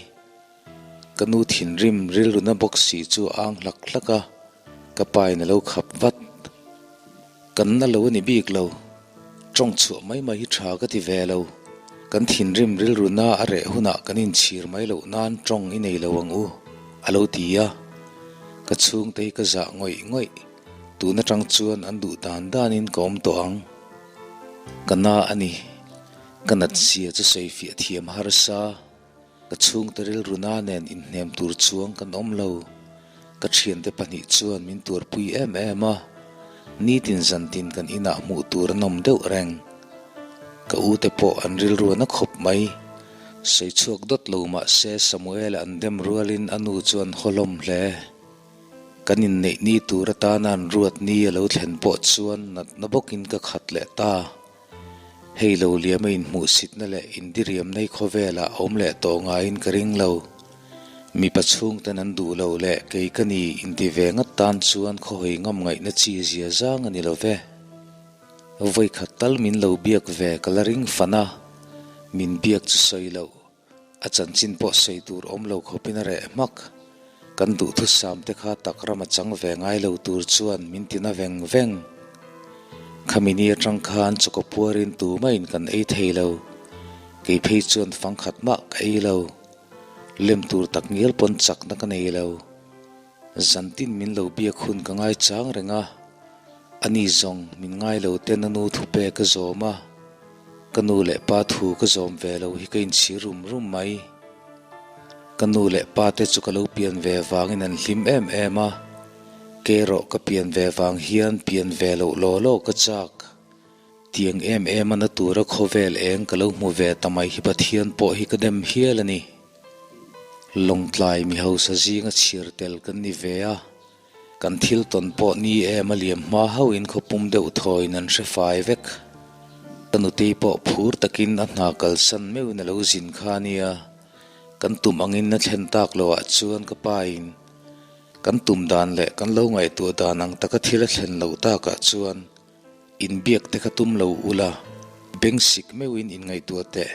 Ka nu thinrim rilruna bawk si chu a ang hlak hlak a, ka pa in a lo khap vat. Kan na lo a ni bik lo. Tawng chhuah mai mai hi tha ka ti ve lo. Kan thinrim rilru na a reh hunah kan inchhir mai loh nan tawng i nei lo ang u, a lo ti a. Ka chhungte hi ka zah ngawih ngawih. Tun atang chuan an duh dan danin ka awm tawh ang. Ka na a ni. Ka nat zia chu sawifiah thiam harsa. Ka chhungte rilru na nen inhnem tur chuang kan awm lo. Ka thiante pahnih chuan min tuarpui em em a, nitin zantin kan inah hmuh tur an awm deuh reng. Ka ute pawh an rilru a na khawp mai. Sawi chhuak dawt lo mah se Samuel-a an dem rualin a nu chu an haw hlawm hle. Kan inneih ni tur atana an ruat ni a lo thlen pawh chuan natna bawkin ka khat leh ta. Hei lo liam a inhmuhsitna leh indiriamna hi khawvelah a awm leh tawh ngaiin ka ring lo. Mipa chhungten an duh loh leh kei ka ni inti ve ngat tan chuan khawhawi ngam ngaihna chi zia zang a ni lo ve. Vawikhat tal min lo biak ve ka la ring fan a, min biak chu sawi loh. A chanchin pawh sawi tur awm lo khawpin a reh hmak. Kan duhthusam te kha tak ram a chang ve ngai lo tur chuan min ti na veng veng. Khami ni atang khan chawkaw puarin tumahin kan ei thei lo. Kei phei chuan fangkhat mah ka ei lo. Lem tur tak ngial pawn chakna ka nei lo. Zantin min lo biak hun ka ngai chang reng a, ani zawng min ngai lo ten a nu thupe ka zawm a, ka nu leh pa thu ka zawm ve lo hi ka inchhir rum rum mai. Ka nu leh pa te chu ka lo pian ve vangin an hlim em em a, kei erawh ka pian ve vang hian pian ve loh law law ka chak. Tiang em em a na tura khawvel eng ka lo hmu ve ta mai hi Pathian pawh hi ka dem hial a ni. Lawngtlai mi hausa zinga chhir tel kan ni ve a, kan thil tawn pawh ni em a liam hma hauhin khawpum deuh thawiin an hre fai vek. Ka nutei pawh phur takin a hna kalsan meuhin a lo zin kha a nia, kan tum angin a thlen tak loh ah chuan ka pain kan tum dan leh kan lo ngaihtuah dan ang taka thil a thlen loh takah chuan Inbiak te kha tum lo ula, beng sik meuhin inngaihtuah teh.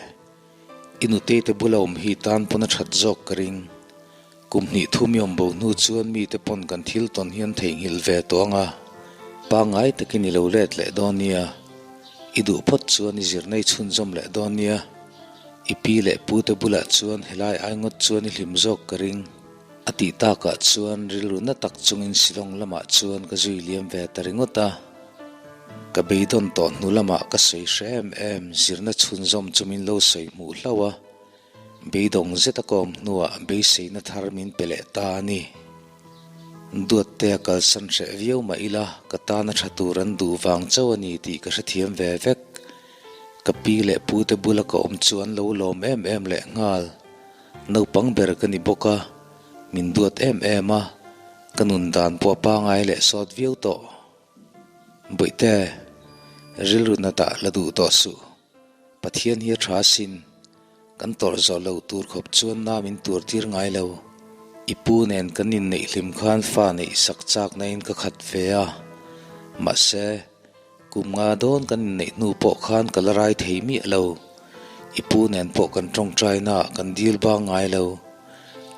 I nutei te bula awm hi tan pawn a that zawk ka ring. Kum hnih thu mi awm bo hnu chuan mite pawn kan thil tawn hi an theihnghilh ve tawh ang a, pangngai takin i lo let leh dawn nia. I duh phawt chuan i zirna i chhunzawm leh dawn nia. I pi leh pu te bulah chuan helai ai ngawt chuan i hlim zawk ka ring. A tih takah chuan rilru na tak chungin Shillong lamah chuan ka zui liam ve ta ringawt a. Ka beidawn tawh hnu lamah ka sawi hre em em, zirna chhunzawm chu min lo sawi hmuh hlauh a. Beidawng zet a kawm hnuah beiseina thar min pe leh ta a ni. Duatte a kalsan hreh viau mah ila ka tana tha tur an duh vang chauh a ni tih ka hrethiam ve vek. Ka pi leh pu te bula ka awm chu an lo lawm em em leh nghal. Naupang ber ka ni bawk a, min duat em em a, ka nun dan pawh a pangai leh sawt viau tawh. Bawihte, rilru natah la duh tawh suh. Pathian hi a tha asin. Kan tawrh zawh loh tur khawp chuan na min tur tir ngai lo. I pu nen kan inneih hlim khan fa neih sak chak nain ka khat ve a. Mahse, kum nga dawn kan inneih hnu pawh khan ka la rai thei miah lo. I pu nen pawh kan tawngtai naah kan dil bang ngai lo.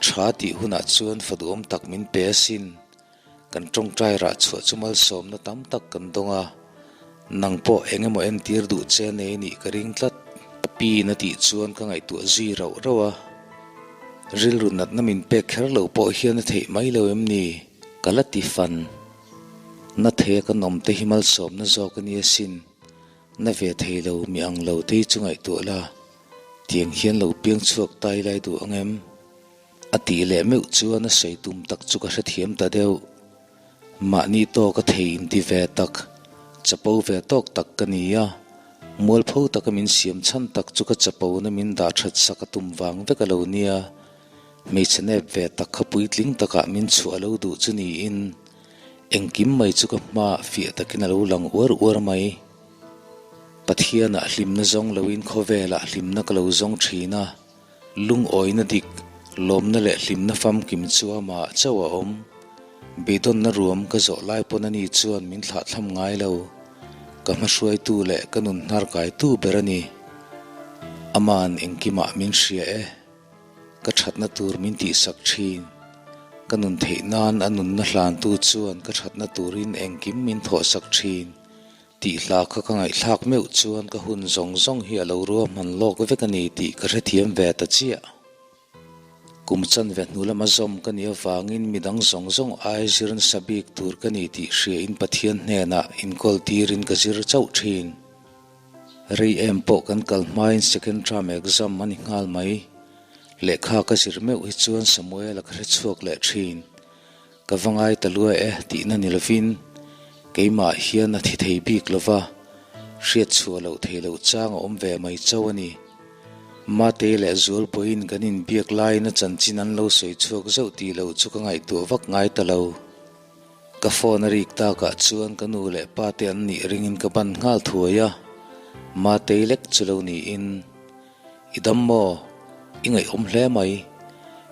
Tha tih hunah chuan fa duhawm tak min pe asin. Kan tawngtai rah chhuah chu malsawmna tam tak kan dawng a, nang pawh eng emaw entir duh che nei nih ka ring tlat. Ka piin a tih chuan ka ngaihtuah zui rauh rauh a, rilru natna min pek kher loh pawh hian a theih mai lo em ni? Ka la ti fan. Na thei a kan awm te hi malsawmna zawk a nia sin, na ve thei lo mi ang lo te hi chu ngaihtuah la, tiang hian lo piang chhuak tai lai duh ang em? A tih leh meuh chuan a sawi tum tak chu ka hrethiam ta deuh. Mahni tawk a thei inti ve tak, chapo ve tawk tak ka ni a, mualpho taka min siam chhan tak chu ka chapona min dah that sak a tum vang vek a lo nia. Hmeichhe nep ve tak kha puitling takah min chhuah lo duh chu niin engkim mai chu ka hmaah fiah takin a lo lang uar uar mai. Pathianah hlimna zawng loin khawvelah hlimna ka lo zawng thin a. Lungawina dik, lawmna leh hlimna famkim chu amah chauh a awm. Beidawnna ruam ka zawh lai pawn ani chuan min thlahthlam ngai lo. Ka hmahruaitu leh ka nun hnarkaitu ber a ni. Ama'n engkimah min hria e. Ka thatna tur min tihsak thin. Ka nun theih nan a nunna hlantu chuan ka thatna turin engkim min thawhsak thin. Tih hla kha ka ngaihthlak meuh chuan ka hun zawng zawng hi a lo ruahman lawk vek a ni tih ka hrethiam ve ta chiah. Kum chanve hnu lama zawm ka nih avangin midang zawng zawng ai zir nasa bik tur ka ni tih hriain Pathian hnenah inkawl tirin ka zir chauh thin. Rei em pawh kan kal hmain second term exam a ni nghal mai. Lehkha ka zir meuh hi chuan Samuel-a ka hrechhuak leh thin. Ka va ngai ta luai e tihna ni lovin keimah hian a thi thei bik lova, hriat chhuah loh thei loh chang a awm ve mai chauh a ni. Mate leh Zualpuiin kan inbiak laiin a chanchin an lo sawi chhuak zauh tih loh chu ka ngaihtuah vak ngai ta lo. Ka phone a rik takah chuan ka nu leh pa te an nih ringin ka ban nghal thuai a, Matei lek chu lo niin. I dam maw? I ngaihawm hle mai.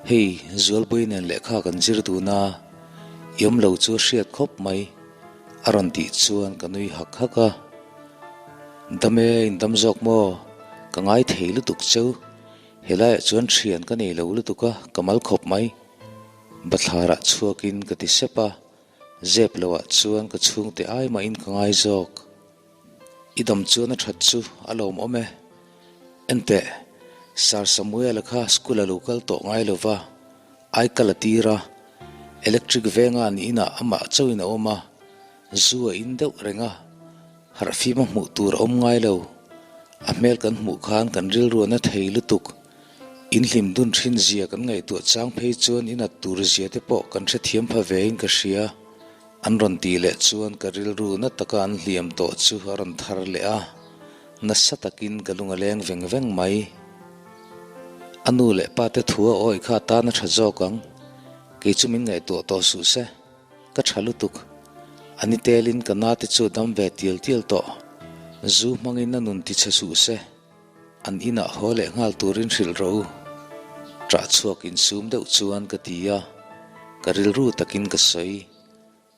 Hei, Zualpui nen lehkha kan zir dun a, i awm lo chu a hriat khawp mai, a rawn tih chuan ka nui hak hak a. Dam e, in dam zawk maw? Ka ngai thei lutuk cheu. Helaiah chuan thian ka nei lo lutuk a, ka mal khawp mai. Bathlarah chhuakin ka ti sep a, zep loah chuan ka chhungte ai mahin ka ngai zawk. I dam chuan a that chu a lawmawm e. Enteh, Sir Samuel-a kha school a lo kal tawh ngai lo va, ai kal a tir a, electric venga an inah amah chauhin a awm a, zu a in deuh reng a, harhfim a hmuh tur a awm ngai lo. A hmel kan hmuh khan kan rilru a na thei lutuk. In hlim dun thin zia kan ngaihtuah chang phei chuan in at tur zia te pawh kan hrethiam pha vein ka hria. An rawn tih leh chuan ka rilru na taka an hliam tawh chu a rawn thar leh a, nasa takin ka lung a leng veng veng mai. A nu leh pa te thu a awi kha tan a tha zawk ang, kei chu min ngaihtuah tawh suh se, ka tha lutuk. A ni telin ka na te chu a dam ve tial tial tawh, zu hmangin a nun tichhe suh se, an inah haw leh nghal turin hrilh rawh u. Ṭah chhuak insum deuh chuan ka ti a, ka rilru takin ka sawi.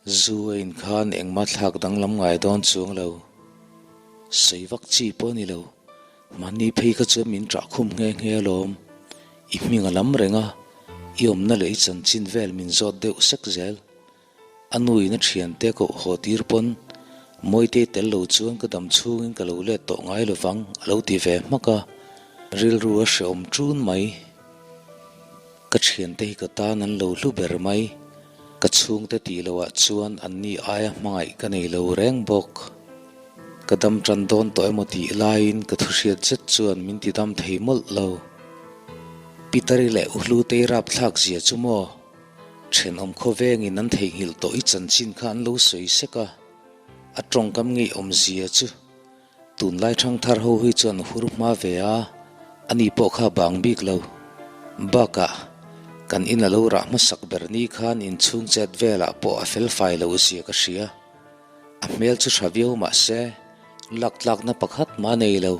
Zu a in khan engmah thlak danglam ngai dawn chuang lo. Sawi vak chi pawh a ni lo. Mahni phei kha chuan min ṭah khum nghe nghe alawm. I hming a lam reng a, i awmna leh i chanchin vel min zawt deuh sek zel. A nuin a thiante koh haw tir pawn Mawitei tel lo chuan ka dam chhungin ka lo let tawh ngai lovang a lo ti ve hmak a, rilru a hrehawm ṭun mai. Ka thiante hi ka tan an lo hlu ber mai. Ka chhungte tih loh ah chuan anni aia hmangaih ka nei lo reng bawk. Ka dam tan dawn tawh emaw tih laiin ka thuhriat zet chuan min ti dam thei mawlh lo. Pitari leh Uhlutei rapthlak zia chu maw? Thenawm khawvengin an theihnghilh tawh i chanchin kha an lo sawi sek a, a tawngkam ngeiawm zia chu. Tunlai ṭhangthar ho hi chuan hur hma ve a, ani pawh kha bang bik lo. Bakah, kan in a lo rah hmasak ber ni khan inchhung chet velah pawh a felfai lo zia ka hria. A hmel chu hra viau mah se, lak tlakna pakhat mah nei lo.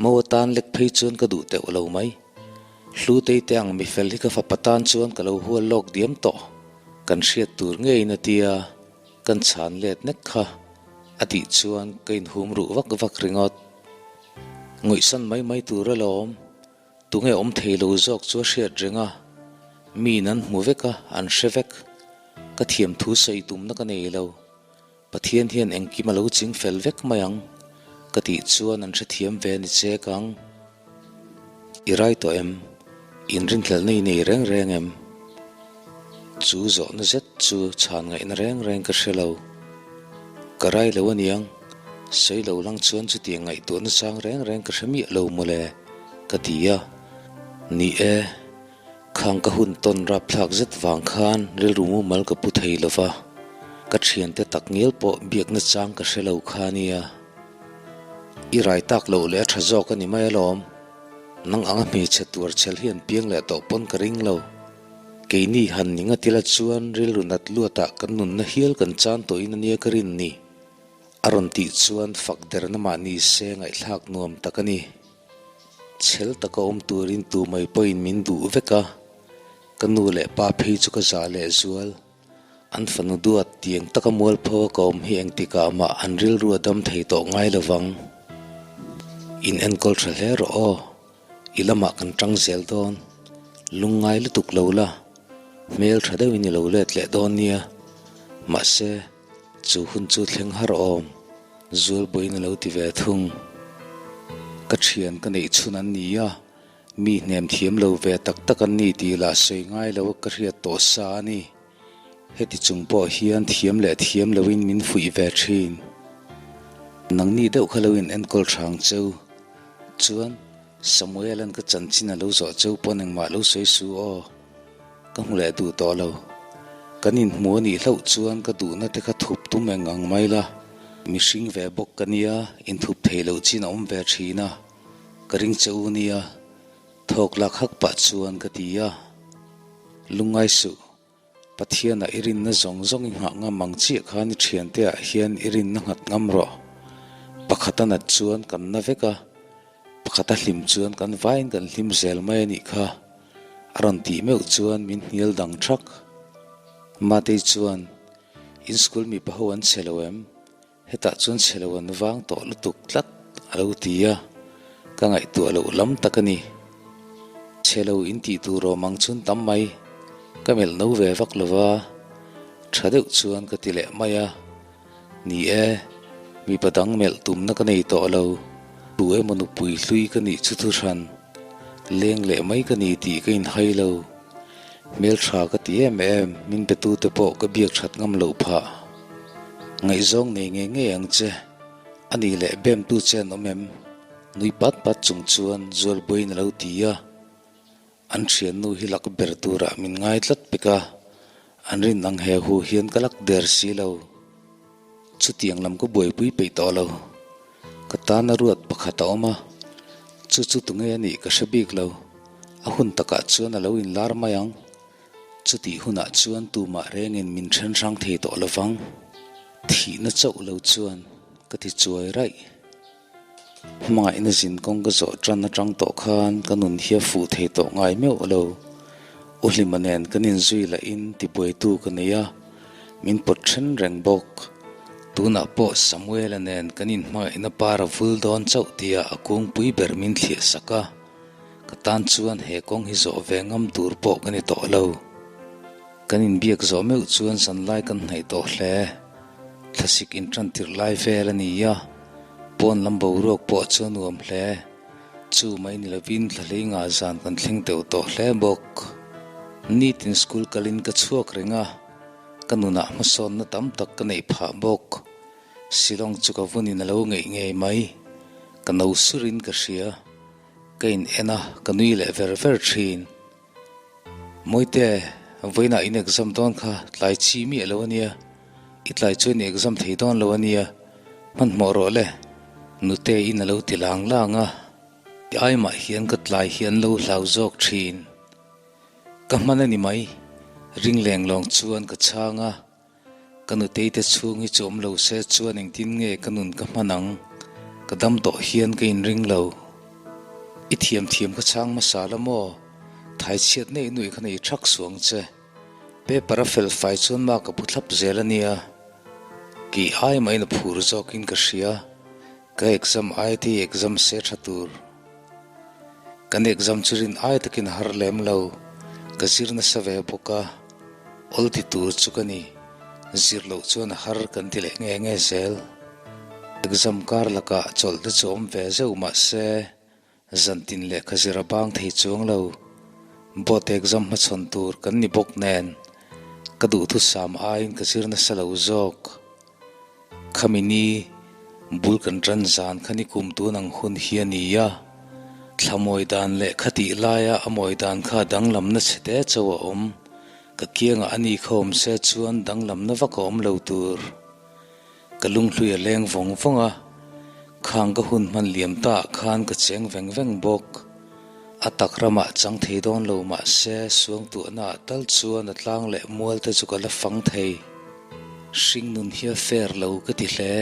Mo atan lek phei chuan ka duh teuh lo mai. Hlutei te ang mifel hi ka fapa tan chuan ka lo hual lawk diam tawh. Kan hriat tur ngeiin a tia, kan chhan let nek kha a tih chuan ka inhum ruh vak vak ringawt. Ngawihsan mai mai tur alawm. Tunge awm thei lo zawk chu a hriat reng a, miin an hmu vek a, an hre vek. Ka thiam thu sawi tumna ka nei lo. Pathian hian engkim a lo ching fel vek mai ang ka tih chuan an hrethiam ve ni chek ang. I rai tawh em? Inrinhlelhna i nei reng reng em? Chu zawhna zet chu chhan ngaihna reng reng ka hre lo. Ka rai lo aniang, sawi lo lang chuan chutiang ngaihtuahna chang reng reng ka hre miah lo mawle, ka ti a. Ni e, khang ka hun tawn rapthlak zet vang khan rilru mumal ka pu thei lo va, ka thiante tak ngial pawh biakna chang ka hre lo kha nia. I rai tak loh leh a tha zawk a ni mai alawm. Nang anga hmeichhe tuar chhel hi an piang leh tawh pawn ka ring lo. Keini han ni ngatila chuan rilru nat luatah kan nunna hial kan chan tawhin ania ka rin ni. A rawn tih chuan fak derna mah ni se ngaihthlak nuam tak a ni. Chhel taka awm turin tu mai pawhin min duh vek a, ka nu leh pa phei chu ka zah leh zual. An fanu duat tiang taka mualpho a ka awm hi engtikah mah an rilru a dam thei tawh ngai lovang. In enkawl tha hle rawh aw, i lamah kan tang zel dawn. Lungngai lutuk lo la, hmel tha deuhin i lo let leh dawn nia. Mahse, chu hun chu thleng har awm, Zualbuaiin a lo ti ve thung. Ka thian ka neih chhun an ni a. Mi hnem thiam lo ve tak tak an ni tih lah sawi ngai lo a ka hriat tawh sa a ni. Heti chung pawh hian thiam leh thiam loin min fuih ve thin. Nangni deuh kha lo in enkawl hrang cheu. Chuan Samuel-a'n ka chanchin a lo zawh cheu pawn engmah lo sawi su aw. Ka hmu leh duh tawh lo. Kan inhmu a nih hlauh chuan ka duhna te kha thup tum eng ang mai la. Mihring ve bawk ka nia, inthup thei loh chin a awm ve thin a. Ka ring che u nia, thawk lak hak pah chuan ka ti a. Lungngai suh, Pathianah i rinna zawng zawng i nghah ngam ang chiah khan i thiante ah hian i rinna nghat ngam rawh. Pakhat a nat chuan kan na vek a, pakhat a hlim chuan kan vaiin kan hlim zel mai a nih kha, a rawn tih meuh chuan min hnial dang thak. Matei chuan, In school mipa ho an chhe lo em? Hetah chuan chhe lo an vang tawh lutuk tlat a lo ti a, ka ngaihtuah loh lam tak a ni. Chhe lo in tih tur awm ang chun tam mai, ka melh no ve vak lo va, tha deuh chuan ka ti leh mai a. Ni e, mipa dang melh tumna ka nei tawh lo, tu emaw nupui hlui ka nih chu thuhran, leng leh mai ka ni tih ka inhai lo. Hmeltha ka ti em em, min betute pawh ka biak that ngam loh phah. Ngaihzawng nei ngei ngei ang che, a nih leh bemtu che an awm em? Nui pat pat chung chuan Zualbuaiin a lo ti a. An thiannu hi lak ber turah min ngai tlat pek a, an rin ang he hu hian ka lak der si lo. Chutiang lam ka buaipui peih tawh lo. Ka tana ruat pakhat a awm a, chu chu tunge a nih ka hre bik lo. A hun takah chuan a lo inlar mai ang. Chutih hunah chuan tumah rengin min then hrang thei tawh lo vang. Thihna chauh lo chuan ka ti chuai raih. Hmangaihna zin kawng ka zawh tan atang tawh khan ka nun hi a fuh thei tawh ngai meuh lo. U Hlima nen kan inzui lahin tibuaitu ka nei a, min pawt then reng bawk. Tunah pawh Samuela nen kan inhmangaihna par a vul dawn chauh tia a kungpui ber min thliah sak a, ka tan chuan he kawng hi zawh ve ngam tur pawh ka ni tawh lo. Kan inbiak zawh meuh chuan zanlai kan hnaih tawh hle. Thlasik intan tirh lai vel a ni a, pawn lam boruak pawh chu a nuam hle. Chu mai ni lovin thlahlei ngah zan kan thleng teuh tawh hle bawk. Nitin school kalin ka chhuak reng a, ka nunah hmasawnna tam tak ka neih phah bawk. Shillong chu ka vunin a lo ngeih ngei mai. Ka no surin ka hria. Ka in en a, ka nui leh ver ver thin. Mawite, vawiinah in exam dawn kha tlai chi miah lo a nia, i tlai chuan i exam thei dawn lo a nia, hmanhmawh rawh le. Nuteiin a lo ti lang lang a, ti ai mah hian ka tlai hi an lo hlau zawk thin. Ka hman a ni mai, ring leng lawng chuan ka chhang a, ka nutei te chhung hi chu awm lo se chuan engtin nge ka nun ka hman ang, ka dam tawh hian ka inring lo. I thiam thiam ka chhang hmasa la maw? Thai chhiat neih nuih kha nei thak suang che. Paper a fel fai chuan mark a bu thlap zel a nia. Kei ai mahin a phur zawkin ka hria. Ka exam ai te hi exam se tha tur. Kan exam chu rin ai takin a har lem lo. Ka zir nasa ve bawk a. Awl ti tur chu ka ni. Zir loh chuan a har kan ti leh nge nge zel. Exam kar lakah chawlh te chu awm ve zeuh mahse Zantin lehkha zir a bang thei chuang lo. Board exam hmachhawn tur kan ni bawk nen ka duhthusam aiin ka zir nasa lo zawk. Khami ni bul kan tan zan kha ni kum tun ang hun hi a ni a, thla mawi dan leh kha tih laia a mawi dan kha danglamna chhe te chauh a awm. Ka kiangah a ni kha awm se chuan danglamna vak a awm lo tur. Ka lunghlui a leng vawng vawng a, khang ka hun hman liam ta ah khan ka cheng veng veng bawk. A tak ramah chang thei dawn lo mah se suangtuahna ah tal chuan a tlang leh mual te chu ka la fang thei. Hring nun hi a fair lo ka ti hle.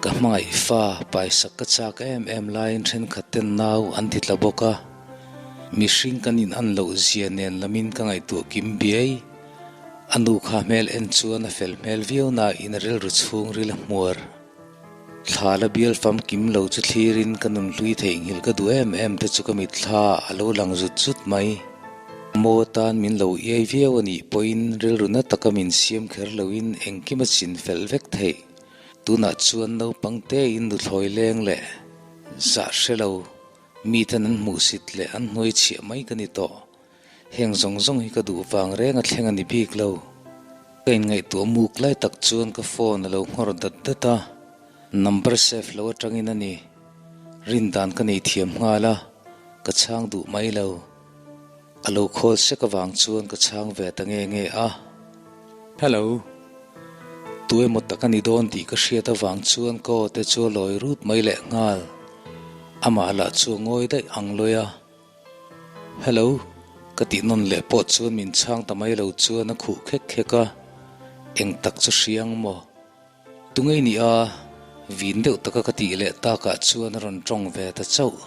Ka hmangaih fa paisak ka chak em em laiin thenkhat ten nau an ti tla bawk a. Mihring kan in an loh zia nen lamin ka ngaihtuah kim biai. A nu kha hmel en chuan a fel hmel viau nain a rilru chhungril a hmuar. Thla la bial famkim lo chu thlirin ka nunhlui theihnghilh ka duh em em te chu ka mitthla a lo lang zut zut mai. Mo atan min lo iai viau a nih pawhin rilru na taka min siam kher loin engkim a chin fel vek theih. Tunah chuan naupang tein nuthlawi leng leh zah hre lo miten an hmuhsit leh an hnuai chhiah mai ka ni tawh. Heng zawng zawng hi ka duh vang reng a thleng a ni bik lo. Ka inngaihtuah muk lai tak chuan ka phone a lo nghawr dat dat a, number save lo atangin a ni. Rin dan ka nei thiam nghal a, ka chhang duh mai lo. A lo call sek avang chuan ka chhang ve ta nge nge a. Hello. Tu emaw tak a ni dawn tih ka hriat avang chuan ka aw te chu a lawi rut mai leh nghal. Amah lah chu a ngawi daih ang lawi a. Hello, ka tih nawn leh pawh chuan min chhang ta mai lo chuan a khuh khek khek a, eng tak chu hria ang maw? Tungei ni a, vin deuh taka ka tih leh takah chuan a rawn tawng ve ta chauh.